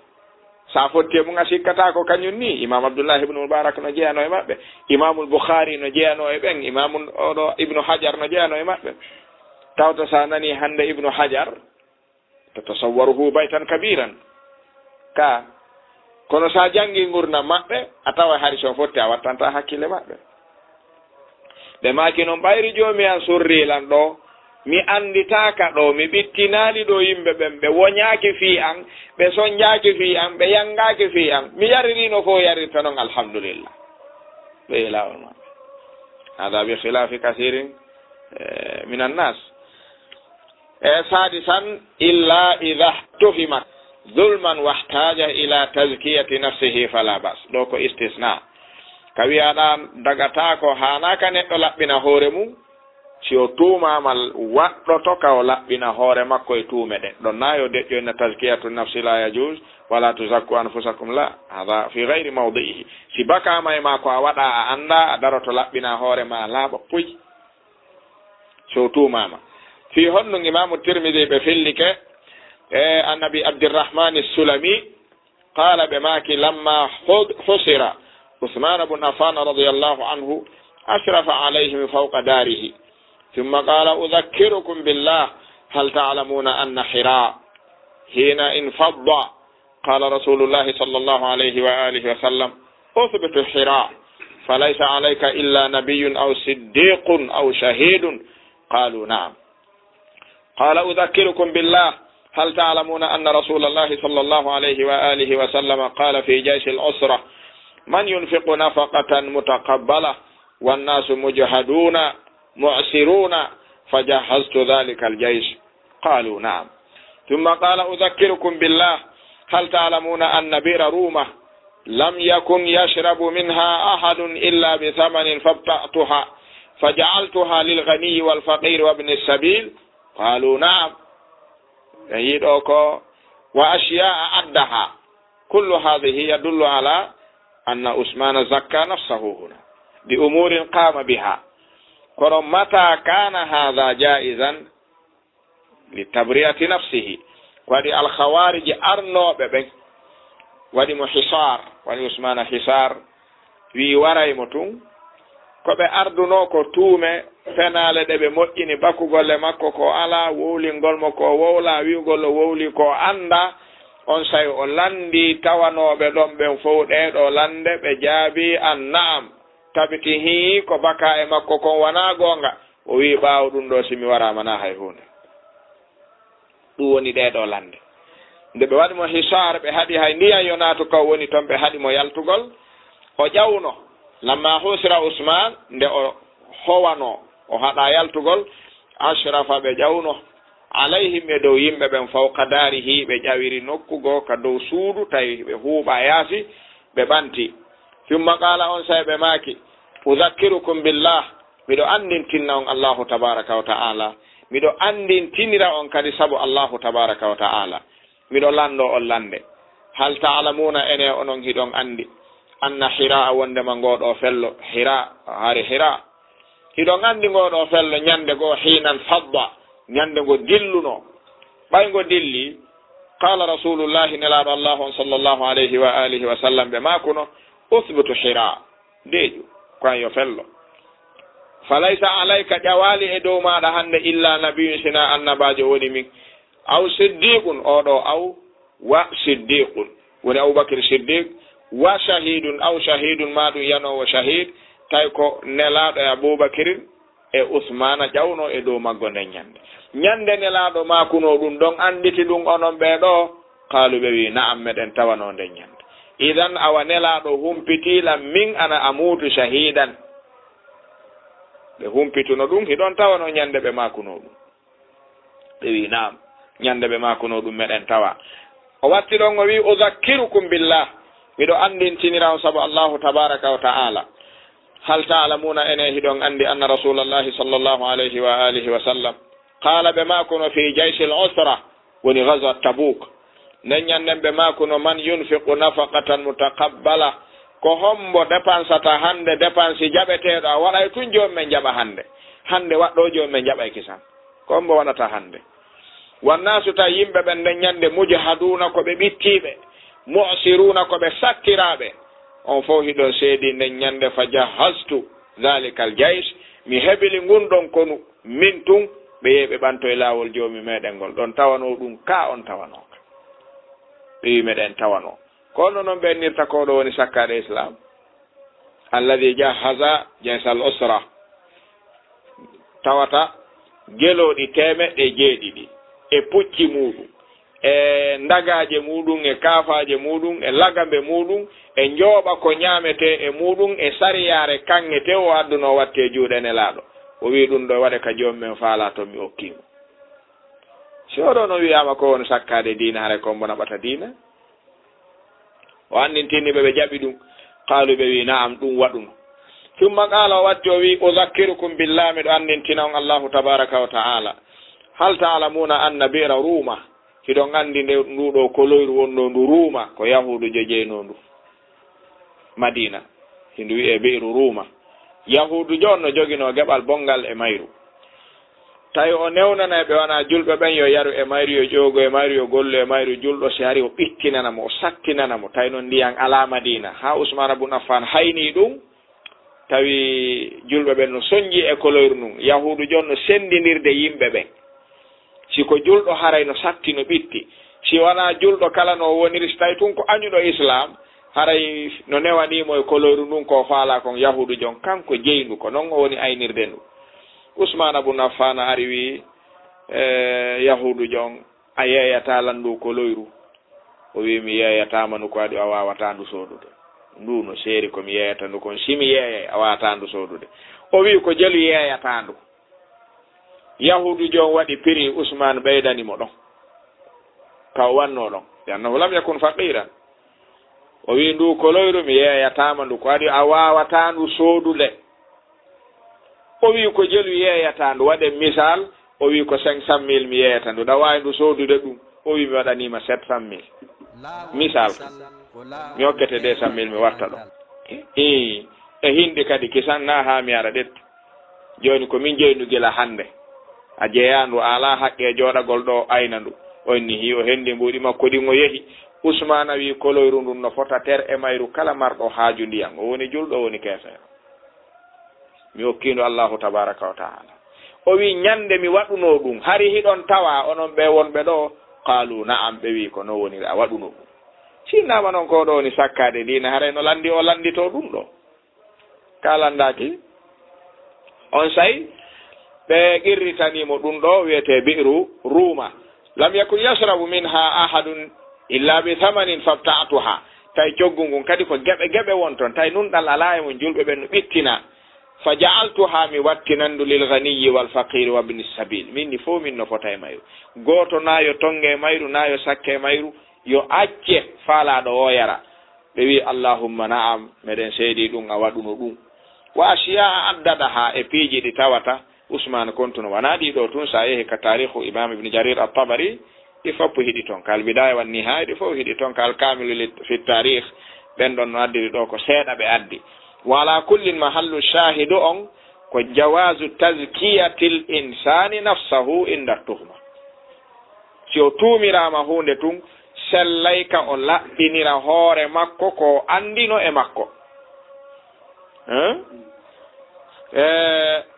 Sa fotti e mum a sikkata ko kañum ni. Imam Abdullah ibn Mubarak no jeyano e maɓɓe. Imamul Bukhari no jeyano e ɓen. Imamul oɗo Ibnu Hajar no jeyano e maɓɓe. Tawta sa nani hannde Ibnu Hajar, tatasawwaruhu baytan kabiran. Ka, kono sa janngi ngurndan maɓɓe, a tawa hari so fotti a wattanta hakkille maɓɓe. Ɓe maaki non, ɓayri Joomi an surri lan ɗo, mi annditaaka ɗo, mi ɓittinaali ɗo yimɓe ɓen, ɓe woñaaki fii an, ɓe sonjaaki fii an, ɓe yanngaaki fii an, mi yaririno fof yarirta non, alhamdulillah. Ɓe e laawol maɓɓe. Hada bi khilafi kathirin, eh, min annas. E sadisan, illa idha tuhimat zulman wahtaja ila tazkiyati nafsihi fala bas. Ɗo ko istisna. Ka wi'aɗa dagataako, haanaaka neɗɗo laɓɓina hoore mum, si o tuumaama waɗɗoto ka o laɓɓina hoore makko e tuume ɗen. Ɗon na yo deƴƴo inna tazkiyatu nafsi la yajuz, wala tuzakku anfusakum la, hada fi ghayri mawdi'ihi. Si bakaama e ma ko a waɗa a annda, a daroto laɓɓina hoore ma laaɓa puy. So tuumaama. Fii honɗum Imaamu Tirmidi ɓe fillike, e Annabi Abdirrahmani Sulami, qala ɓe maaki, lamma hu-, husira Usman bun Affan radiyallahu anhu, ashrafa alayhim fawqa darihi. Thumma qala, udhakkirukum billah, hal ta'lamuna anna Hira hina infadda قال رسول الله صلى الله عليه وآله وسلم، اثبت حراء، فليس عليك إلا نبي أو صديق أو شهيد. قالوا، نعم. قال، أذكركم بالله، هل تعلمون أن رسول الله صلى الله عليه وآله وسلم قال في جيش العسرة، من ينفق نفقة متقبلة والناس مجهدون معسرون، فجهزت ذلك الجيش. قالوا، نعم. ثم قال: أذكركم بالله، هل تعلمون أن بئر رومة لم يكن يشرب منها أحد إلا بثمن فابتعتها فجعلتها للغني والفقير وابن السبيل؟ قالوا: نعم. Ɓe yiɗo ko, وأشياء عدها. كل هذه يدل على أن عثمان زكى نفسه هنا بأمور قام بها. Kono متى كان هذا جائزا؟ لتبرئة نفسه. Ko waɗi Alkhawaariji arnooɓe ɓen waɗi mo hisaar, waɗi Usmaana hisaar, wi'i waray mo tun. Ko ɓe ardunoo ko tuume, penaale ɗe ɓe moƴƴini, bakugol e makko ko alaa, wowlingol mo ko wowlaa, wi'ugol o wowlii ko anndaa. Onsay o lanndii tawanooɓe ɗon ɓen fow ɗee ɗoo lannde, ɓe jaabii an na'am, tabiti hii ko bakaa e makko kon wanaa goonga. O wi'i, ɓaawo ɗun ɗoo, si mi waraama, naa hay huunde. Ɗun woni ɗee ɗoo lannde. Nde ɓe waɗi mo hisaar, ɓe haɗi hay ndiyan yo naatu, ka o woni ton, ɓe haɗi mo yaltugol. O ƴawno, lamma husira Usmaan, nde o howanoo, o haɗaa yaltugol, ashrafa, ɓe ƴawno, alayhim, e dow yimɓe ɓen, fawqa daarihi, ɓe ƴawiri nokku goo ka dow suudu, tawi ɓe huuɓaa yaasi, ɓe ɓanti. Summa qaala, onsay ɓe maaki, udhakkirukum billah, miɗo anndintinna on Allaahu tabaaraka wa ta'aala, miɗo anndintinira on kadi sabu Allaahu tabaaraka wa ta'aala, miɗo lanndoo on lannde. Hal ta'lamuuna, enee onon hiɗon anndi, anna Hiraa, wonndema ngoo ɗoo fello Hiraa, hari Hiraa, hiɗon anndi ngoo ɗoo fello ñannde goo, hiinan fadda, ñannde ngo dillunoo, ɓay ngo dilli, qaala Rasuulullaahi, Nelaaɗo Allaahu on, sallallaahu alayhi wa aalihi wa sallam, ɓe maakuno, uthbutu Hiraa, deeƴu, ko an yo fello. Falaysa alayka, ƴawaali e dow maaɗa hannde, illaa nabiyyun, sinaa annabaajo woni min, aw siddiiqun, oo ɗoo aw, wa siddiiqun, woni Abubakir Siddiiq, wa shahiidun, aw shahiidun, maa ɗun yanoowo shahiid, tawi ko Nelaaɗo e Abubakirin e Usmaana ƴawnoo e dow maggo nden ñannde. Ñannde Nelaaɗo maakunoo ɗun ɗon, annditi ɗun onon ɓee ɗoo? Qaalu, ɓe wi'i, na'am, meɗen tawanoo nden ñannde. Idan, awa Nelaaɗo humpitii lan, min ana amuutu shahiidan. Ɓe humpituno ɗun, hiɗon tawanoo ñannde ɓe maakunoo ɗun. Ɓe wi'i, na'am, ñannde ɓe maakunoo ɗun meɗen tawa. O watti ɗon, o wi'i, udhakkirukum billah, miɗo anndintinira on sabu Allaahu tabaaraka wa ta'aala. Hal ta'lamuuna, enee hiɗon anndi, anna Rasuulallaahi sallallaahu alayhi wa aalihi wa sallam, qaala, ɓe maakuno, fii jayshil usra, woni ghazwat Tabuuk. Nden ñannden ɓe maakuno, man yunfiqu nafaqatan mutaqabbala, ko hombo depansata hannde depansi jaɓeteeɗo, a waɗay tun joomi men jaɓa hannde. Hannde waɗɗoo joomi men jaɓay kisan. Ko hombo waɗata hannde? Wannaasu, tawi yimɓe ɓen nden ñannde, mujhaduuna, ko ɓe ɓittiiɓe, mu'siruuna, ko ɓe sattiraaɓe. On fow hiɗon seedii nden ñannde, fa jahhaztu dhaalikal jaysh, mi hebili ngun ɗon konu, min tun, ɓe yehi ɓe ɓantoyi laawol Joomi meɗen ngol. Ɗon tawanoo ɗun ka on tawanoo ka. Ɓe wi'i meɗen tawanoo. Ko honno non ɓe innirta ko ɗoo woni sakkaade Islaam? Alladhi jahhaza jaysal usra. Tawata gelooɗi teemeɗɗe jeeɗiɗi e pucci muuɗum, e ndagaaje muuɗum, e kaafaaje muuɗum, e lagambe muuɗum, e njooɓa ko ñaametee e muuɗum, e sariyaare kaŋŋe tew o addunoo wattee juuɗe Nelaaɗo. O wi'i ɗum ɗoo waɗe ka Joomi men faalaa ton mi okkii mo. Si o ɗoo non wi'aama ko woni sakkaade diina, haray ko hombo naɓata diina? O anndintini ɓe, ɓe jaɓi ɗum. Qaalu, ɓe wi'i, na'am, ɗum waɗuno. Summa qaala, o watti o wi'i, udhakkirukum billah, miɗo anndintina on Allaahu tabaaraka wa ta'aala. Hal ta'lamuuna anna bi'ra Ruuma? Hiɗon anndi nde ndu ɗoo koloyru wonnoo ndu Ruuma, ko Yahuudujo jeynoo ndu Madiina. Si ndu wi'ee bi'ru Ruuma. Yahuudujo on no joginoo geɓal bonngal e mayru. Tawi o newnanay ɓe wanaa julɓe ɓen, yo yaru e mayru, yo ƴoogu e mayru, yo gollu e mayru, julɗo si ari o ɓittinana mo, o sattinana mo. Tawi non ndiyan alaa Madiina. Haa Usmaana bun Affaan haynii ɗum, tawi julɓe ɓen no sonji e koloyru ndun. Yahuudujo on no senndindirde yimɓe ɓen. Si ko julɗo haray no satti, no ɓitti. Si wanaa julɗo kala no o woniri, si tawi tun ko añuɗo Islaam, haray no newanii mo e koloyru ndun ko o faalaa kon, Yahuudujo on, kanko jeyndu, ko non o woni aynirde ndu. Usmaana bun Affaana ari wi'i, e, Yahuudujo on, a yeeyataa lan ndu koloyru? O wi'i, mi yeeyataa ma ndu, ko waɗi a waawataa ndu soodude? Ndu no seeri ko mi yeeyata ndu kon, si mi yeeyay a waawataa ndu soodude. O wi'i, ko jelu yeeyataa ndu. Yahuudujo on waɗi piri, Usmaan ɓeydani mo ɗon. ka o wannoo ɗon. Li annahu lam yakun faqiran. O wi'i, "Ndu koloyru mi yeeyataama ndu, ko waɗi a waawataa ndu soodude?" O wi'i, "Ko jelu yeeyata ndu, waɗen misal." O wi'i, "Ko cinq cent mille mi yeeyata ndu, ɗa waawi ndu soodude ɗum?" O wi'i, "Mi waɗanii ma sept cent mille. Misal, mi hokkete deux cent mille, mi warta ɗo." Ii, e hindi kadi kisan na haa mi ara ɗettu. Jooni ko min jeyi ndu gila hannde. A jeyaa ndu, a alaa haqqe jooɗagol ɗo, ayna ndu. O inni, hii o hendi mbuuɗi makko ɗin, o yehi. Usmaana wi'i, "Koloyru ndun no fota ter e mayru kala marɗo haaju ndiyan. O woni julɗo, o woni keefeero. Mi hokkii ndu Allaahu tabaaraka wa ta'aala." O wi'i, "Ñande mi waɗunoo ɗum, hari hiɗon tawa onon ɓe wonɓe ɗo?" Qaalu, "Na'am." Ɓe wi'i, "Ko non woniri a waɗunoo ɗum. Si innaama non ko ɗo woni sakkaade diina, haray no lanndi o lannditoo ɗum ɗo." Ka lanndaaki. Onsay ɓe qirritanii mo ɗum ɗo wi'etee Bi'ru Ruuma. "Lam yakun yashrabu minha ahadun illa bi thamanin fabta'tuha." Tawi coggu ngun kadi ko geɓe geɓe won ton. Tawi nunɗal alaa e mun, julɓe ɓen no ɓittina. "Fa ja'altuha", mi wattinan ndu, "lil ghaniyyi wal faqiri wa ibni sabil." Min ni fow min no fota e mayru. Gooto na yo tonnge e mayru, na yo sakke e mayru, yo acce faalaaɗo o yara. Ɓe wi'i, "Allahumma na'am, meɗen seedii ɗum a waɗuno ɗum." Wa ashiya'a addadaha, e piiji ɗi tawata Usmaan kontuno, wanaa ɗii ɗoo tun, si a yehi ka taariikhu Imaam Ibn Jarir At-Tabari, ɗi fow hiɗi ton. Ka Al-Bidaaya wan Nihaaya, ɗi fow hiɗi ton. Ka Al-Kaamilu li, fi Taariikh, ɓen ɗon no addiri ɗoo ko seeɗa ɓe addi. Wa ala kullin, mahallu shaahidu on ko jawaazu tazkiyatil insaani nafsahu inda tuhma. Si o tuumiraama huunde tun, sellay ka o laɓɓinira hoore makko ko o anndino e makko. Hein? E,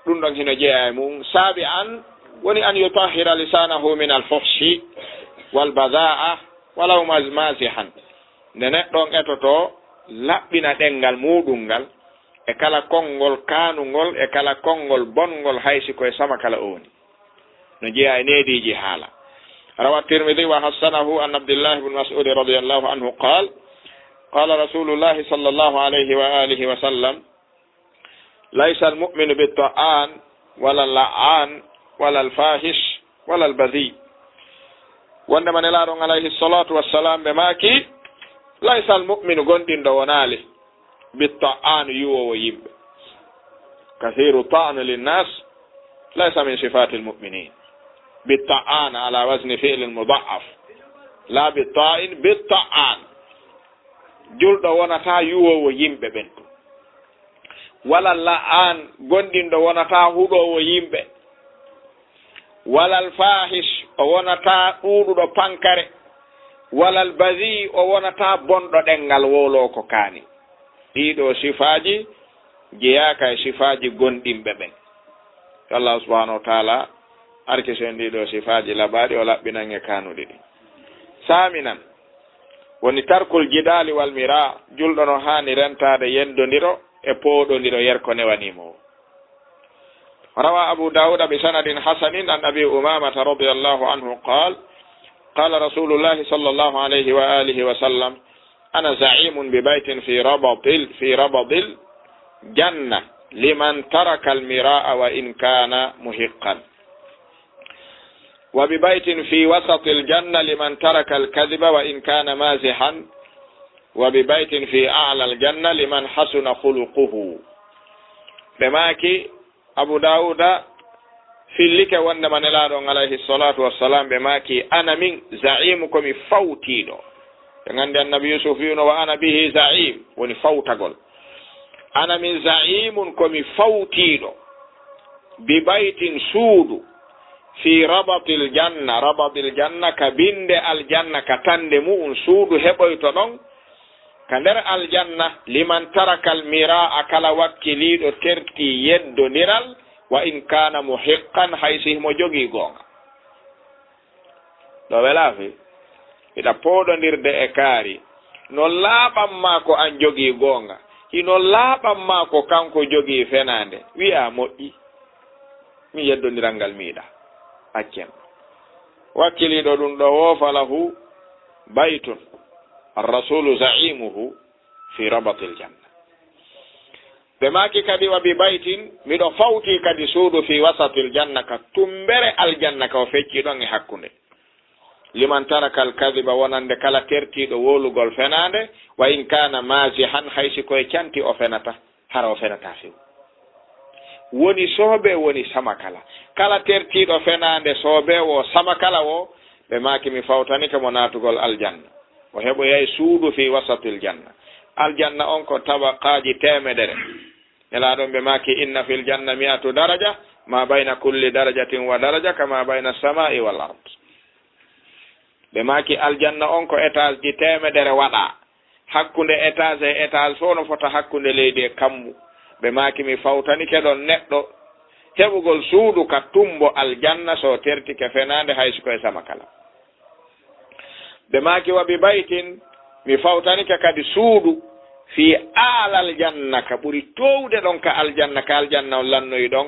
ɗum ɗon hino jeyaa e mum. Saabi an woni an yutahhira lisanahu min al-fuhshi wal badha'a walaw maz-, mazihan. Nde neɗɗo on etoto, laɓɓina ɗenngal muuɗum ngal e kala konngol kaanungol e kala konngol bonngol, hay si ko e sama kala o woni. No jeyaa e neediiji haala. Rawa Tirmidhi wa hassanahu an Abdillahi ibn Mas'ud radiyallahu anhu qaal, qaala Rasulullahi sallallahu alayhi wa alihi wa sallam, "Laysa al-mu'minu bit-ta'an, wala al-la'an, wala al-fahish, wala al-badhi." Wondema Nelaaɗo on alayhi salatu wassalam ɓe maaki, "Laysa al-mu'minu, gomɗinɗo wonaali, bit-ta'an, yuwoowo yimɓe. Kathiru ta'an lin-nas, laysa min sifatil mu'minin." Bit-ta'an ala wazni fi'lin mudha'af. La bit-ta'in, bit-ta'an. Julɗo wonataa yuwoowo yimɓe ɓen. Wala la'an, gomɗinɗo wonataa huɗoowo yimɓe. Wala al-fahish, o wonataa ɗuuɗuɗo pankare. Wala al-badhi, o wonataa bonɗo ɗenngal, wowloowo ko kaani. Ɗii ɗoo sifaaji jeyaaka e sifaaji gomɗinɓe ɓen. Yo Allah subhanahu wa ta'ala arkisen ɗii ɗoo sifaaji laɓaaɗi, o laɓɓinan e kaanuɗi ɗin. Saaminan, woni tarkul jidaali wal miraa, julɗo no haani rentaade yendondiro e pooɗondiro yer ko newanii mo. Rawa Abu Dawuda bi sanadin hasanin an Abi Umamata radiyallahu anhu qaal, qaala Rasulullahi sallallahu alayhi wa alihi wa sallam, "Ana za'imun bi baytin fi rabatil, fi rabatil janna liman taraka al-mira'a wa in kana muhiqqan. Wa bi baytin fi wasatil janna liman taraka al-kadhiba wa in kana mazihan. Wa bi baytin fi a'la al-janna liman hasuna khuluquhu." Ɓe maaki, Abu Dawuda fillike wondema Nelaaɗo on alayhi salatu wassalam, ɓe maaki, "Ana min za'imu, ko mi fawtiiɗo." Ɓe nganndi Annabi Yusuf wi'uno, "Wa ana bihi za'im", woni fawtagol. "Ana min za'imun, ko mi fawtiiɗo. Bi baytin, suudu, fi rabatil janna", rabatil janna, ka binde aljanna, ka tande mu'un, suudu heɓoyto ɗon ka nder aljanna, "liman tarakal mira'a", kala wakkiliiɗo terti yeddondiral, "wa in kana muhiqqan", hay si himo jogii goonga. Ɗo welaa fi? Hiɗa pooɗondirde e kaari. No laaɓan maa ko an jogii goonga. Hino laaɓan maa ko kanko jogii fenaande. Wi'aa moƴƴi. Min yeddondiral ngal mi yiɗaa. Accen. Wakkiliiɗo ɗum ɗo woo, "Falahu baytun, ar-rasulu za'imuhu fi rabatil janna." Ɓe maaki kadi, "Wa bi baytin, miɗo fawti kadi suudu fi wasatil janna, ka tumbere aljanna ka o fecci ɗon e hakkunde." Liman taraka al-kadhiba, wonande kala tertiiɗo wowlugol fenaande, wa in kaana maazihan, hay si ko e canti o fenata, hara o fenata few. Woni soobe, woni sama kala. Kala tertiiɗo fenaande soobe wo sama kala wo, ɓe maaki mi fawtanike mo naatugol aljanna. O heɓoyay suudu fi wasatil janna. Aljanna on ko tabaqaaji teemedere. Nelaaɗo ɓe maaki, "Inna fil janna mi'atu daraja, ma bayna kulli darajatin wa daraja kama bayna samaa'i wal ard." Ɓe maaki, "Aljanna on ko étage ji teemedere waɗa. Hakkunde étage e étage fof no fota hakkunde leydi e kammu." Ɓe maaki, "Mi fawtanike ɗon neɗɗo heɓugol suudu ka tumbo aljanna so tertike fenaande hay si ko e sama kala." Ɓe maaki, "Wa bi baytin, mi fawtanike kadi suudu fi a'lal janna, ka ɓuri toowde ɗon ka aljanna, ka aljanna on lannoyi ɗon,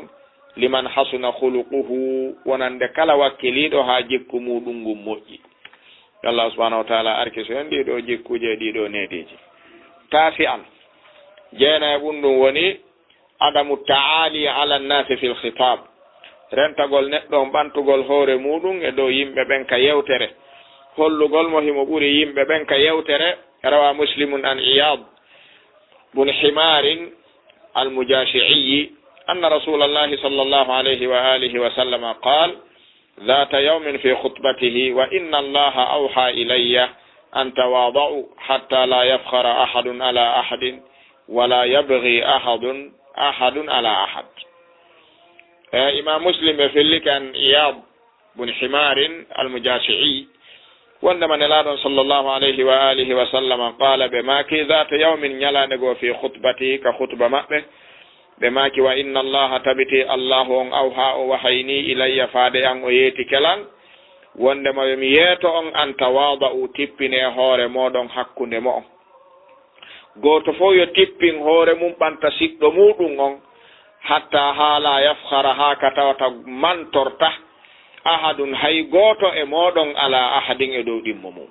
liman hasuna khuluquhu, wonande kala wakkiliiɗo haa jikku muuɗum ngun moƴƴi." Yo Allah subhanahu wa ta'ala arkiso en ɗiɗo jikkuuje e ɗiɗo neediiji. Taasi an, jeena e ɓun ɗum woni adamu ta'ali ala nnaasi fil khitab. Rentagol neɗɗo on ɓantugol hoore muuɗum e dow yimɓe ɓen ka yewtere. Hollugol mo himo ɓuri yimɓe ɓen ka yewtere. Rawa Muslimun an Iyad bun Himarin al-Mujashi'i anna Rasulallahi sallallahu alayhi wa alihi wa sallama qal, ذات يوم في خطبته: وإن الله أوحى إلي أن تواضعوا حتى لا يفخر أحد على أحد ولا يبغي أحد، أحد على أحد. E, Imam Muslim ɓe fillike an Iyad bun Himarin al-Mujashi'i, wondema Nelaaɗo on sallallahu alayhi wa alihi wa sallam qaala, ɓe maaki, ذات يوم, ñalaande goo, في خطبته, ka khutba maɓɓe, ɓe maaki, وإن الله, tabiti Allahu on, أوحى, o wahayini, إلي, faade an, o yeetike lan, wondema yo mi yeeto on, أن تواضعوا, tippinee hoore mooɗon hakkunde mo'on. Gooto fow yo tippin hoore mun ɓanta siɗɗo muuɗum on, حتى, haa, لا يفخر, haa ka tawata mantorta, أحد, hay gooto, e mooɗon, على أحد, e dow ɗimmo mun.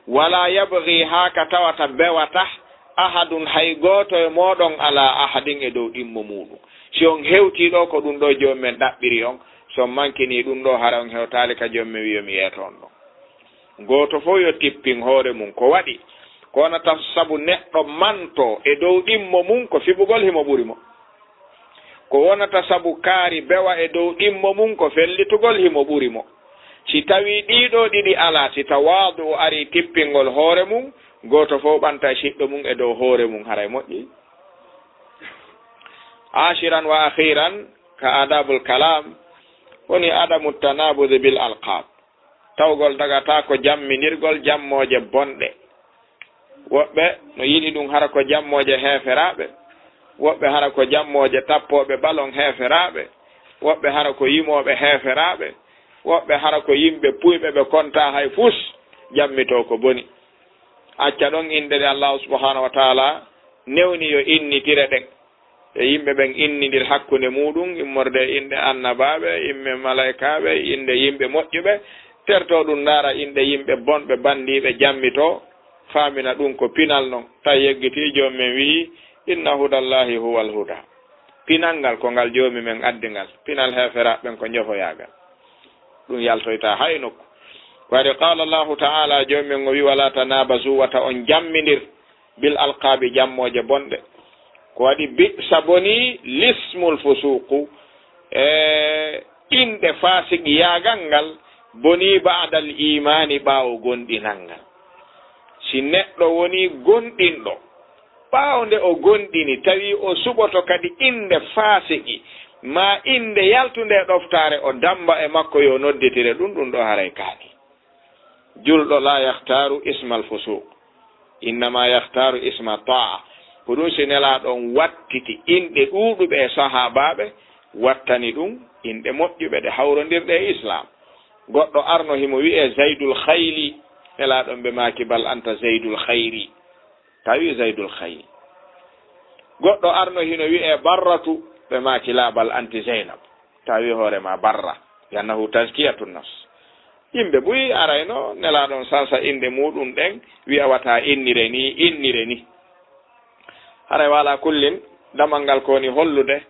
ولا يبغي, haa ka tawata bewata, أحد, hay gooto, e mooɗon, على أحد, e dow ɗimmo muuɗum. Si on hewtii ɗoo, ko ɗum ɗoo Joomi men ɗaɓɓiri on. Si on mankinii ɗum ɗoo, hara on hewtaali ka Joomi men wi'i yo mi yeeto on ɗon. Gooto fow yo tippin hoore mun. Ko waɗi? Ko wonata sabu neɗɗo mantoo e dow ɗimmo mun, ko fiɓugol himo ɓuri mo. Ko wonata sabu kaari bewa e dow ɗimmo mun, ko fellitugol himo ɓuri mo. Si tawii ɗii ɗoo ɗiɗi alaa, si tawaadu'u arii tippingol hoore mun, gooto fow ɓantay siɗɗo mun e dow hoore mun, haray moƴƴi. Aashiran wa akhiran, ka adabul kalam, woni adamu tanabudi bil alqab. Tawgol dagataako jammindirgol jammooje bonɗe. Woɓɓe no yiɗi ɗum hara ko jammooje heeferaaɓe, woɓɓe hara ko jammooje tappooɓe balon heeferaaɓe, woɓɓe hara ko yimooɓe heeferaaɓe, woɓɓe hara ko yimɓe puyɓe ɓe kontaa hay fus, jammitoo ko boni. Acca ɗon inɗe ɗe Allaahu subhaanahu wa taala newni yo innitire ɗen. E yimɓe ɓen innindir hakkunde muuɗum, immorde e inɗe annabaaɓe, inɗe malaykaaɓe, inɗe yimɓe moƴƴuɓe, tertoo ɗum ndaara inɗe yimɓe bonɓe banndiiɓe jammitoo, faamina ɗum ko pinal non. Tawi yeggitii, Joomi men wi'i, "Inna hudallaahi huwal huda." Pinal ngal ko ngal Joomi men addi ngal, pinal heeferaaɓe ɓen ko njofoyaagal. Ɗum yaltoytaa hay nokku. Waɗi qaala Allaahu ta'aala, Joomi men o wi'i, "Walaa tanaabazu, wata on jammindir." Bil alqaabi, jammooje bonɗe. Ko waɗi bi'sa, bonii, lismul fusuuqu, e inɗe faasiqiyaagal ngal bonii, ba'dal iimaani, ɓaawo gomɗinal ngal. Si neɗɗo wonii gomɗinɗo, ɓaawo nde o gomɗini, tawi o suɓoto kadi inɗe faasiqi, maa inɗe yaltunde e ɗoftaare, o dammba e makko yo nodditire ɗum, ɗum ɗo haray kaani. Julɗo laa yahtaaru ismal fusuuq, innama yahtaaru isma taa. Ko ɗum si Nelaaɗo on wattiti inɗe ɗuuɗuɓe e sahaabaaɓe, wattani ɗum inɗe moƴƴuɓe ɗe hawrondirɗe e Islaam. Goɗɗo arno himo wi'ee Zaydul Khayli, Nelaaɗo on ɓe maaki, "Bal anta Zaydul Khayri." Tawi Zaydul Khayli. Goɗɗo arno hino wi'ee Barratu, ɓe maaki, "Laa, bal anti Zaynab." Tawi hoore ma Barra, li'annahu tazkiyatun nafs. Yimɓe buy arayno Nelaaɗo on sansa inɗe muuɗum ɗen, wi'a wata innire ni, innire ni. Haray wa alaa kullin, damal ngal ko woni hollude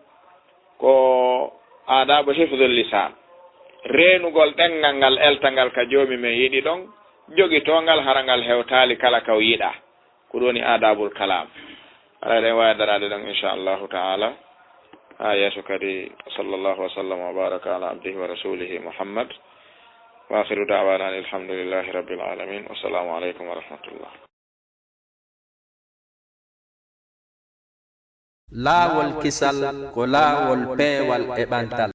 ko aadaabu hifdul lisaan. Reenugol ɗenngal ngal eltangal ka Joomi men yiɗi ɗon, jogitoo ngal hara ngal hewtaali kala ka o yiɗaa. Ko ɗun woni aadaabul kalaam. Haray eɗen waawi daraade ɗon, inshaa Allaahu ta'aalaa. Haa yeeso kadi, wa sallallaahu wa sallama wa baaraka alaa abdihi wa rasuulihi Muhammad. Wa aakhiru da'waanaa anil hamdulillaahi rabbil aalamiin. Wassalaamu aleykum wa rahmatullaah. Laawol kisal ko laawol peewal e ɓantal.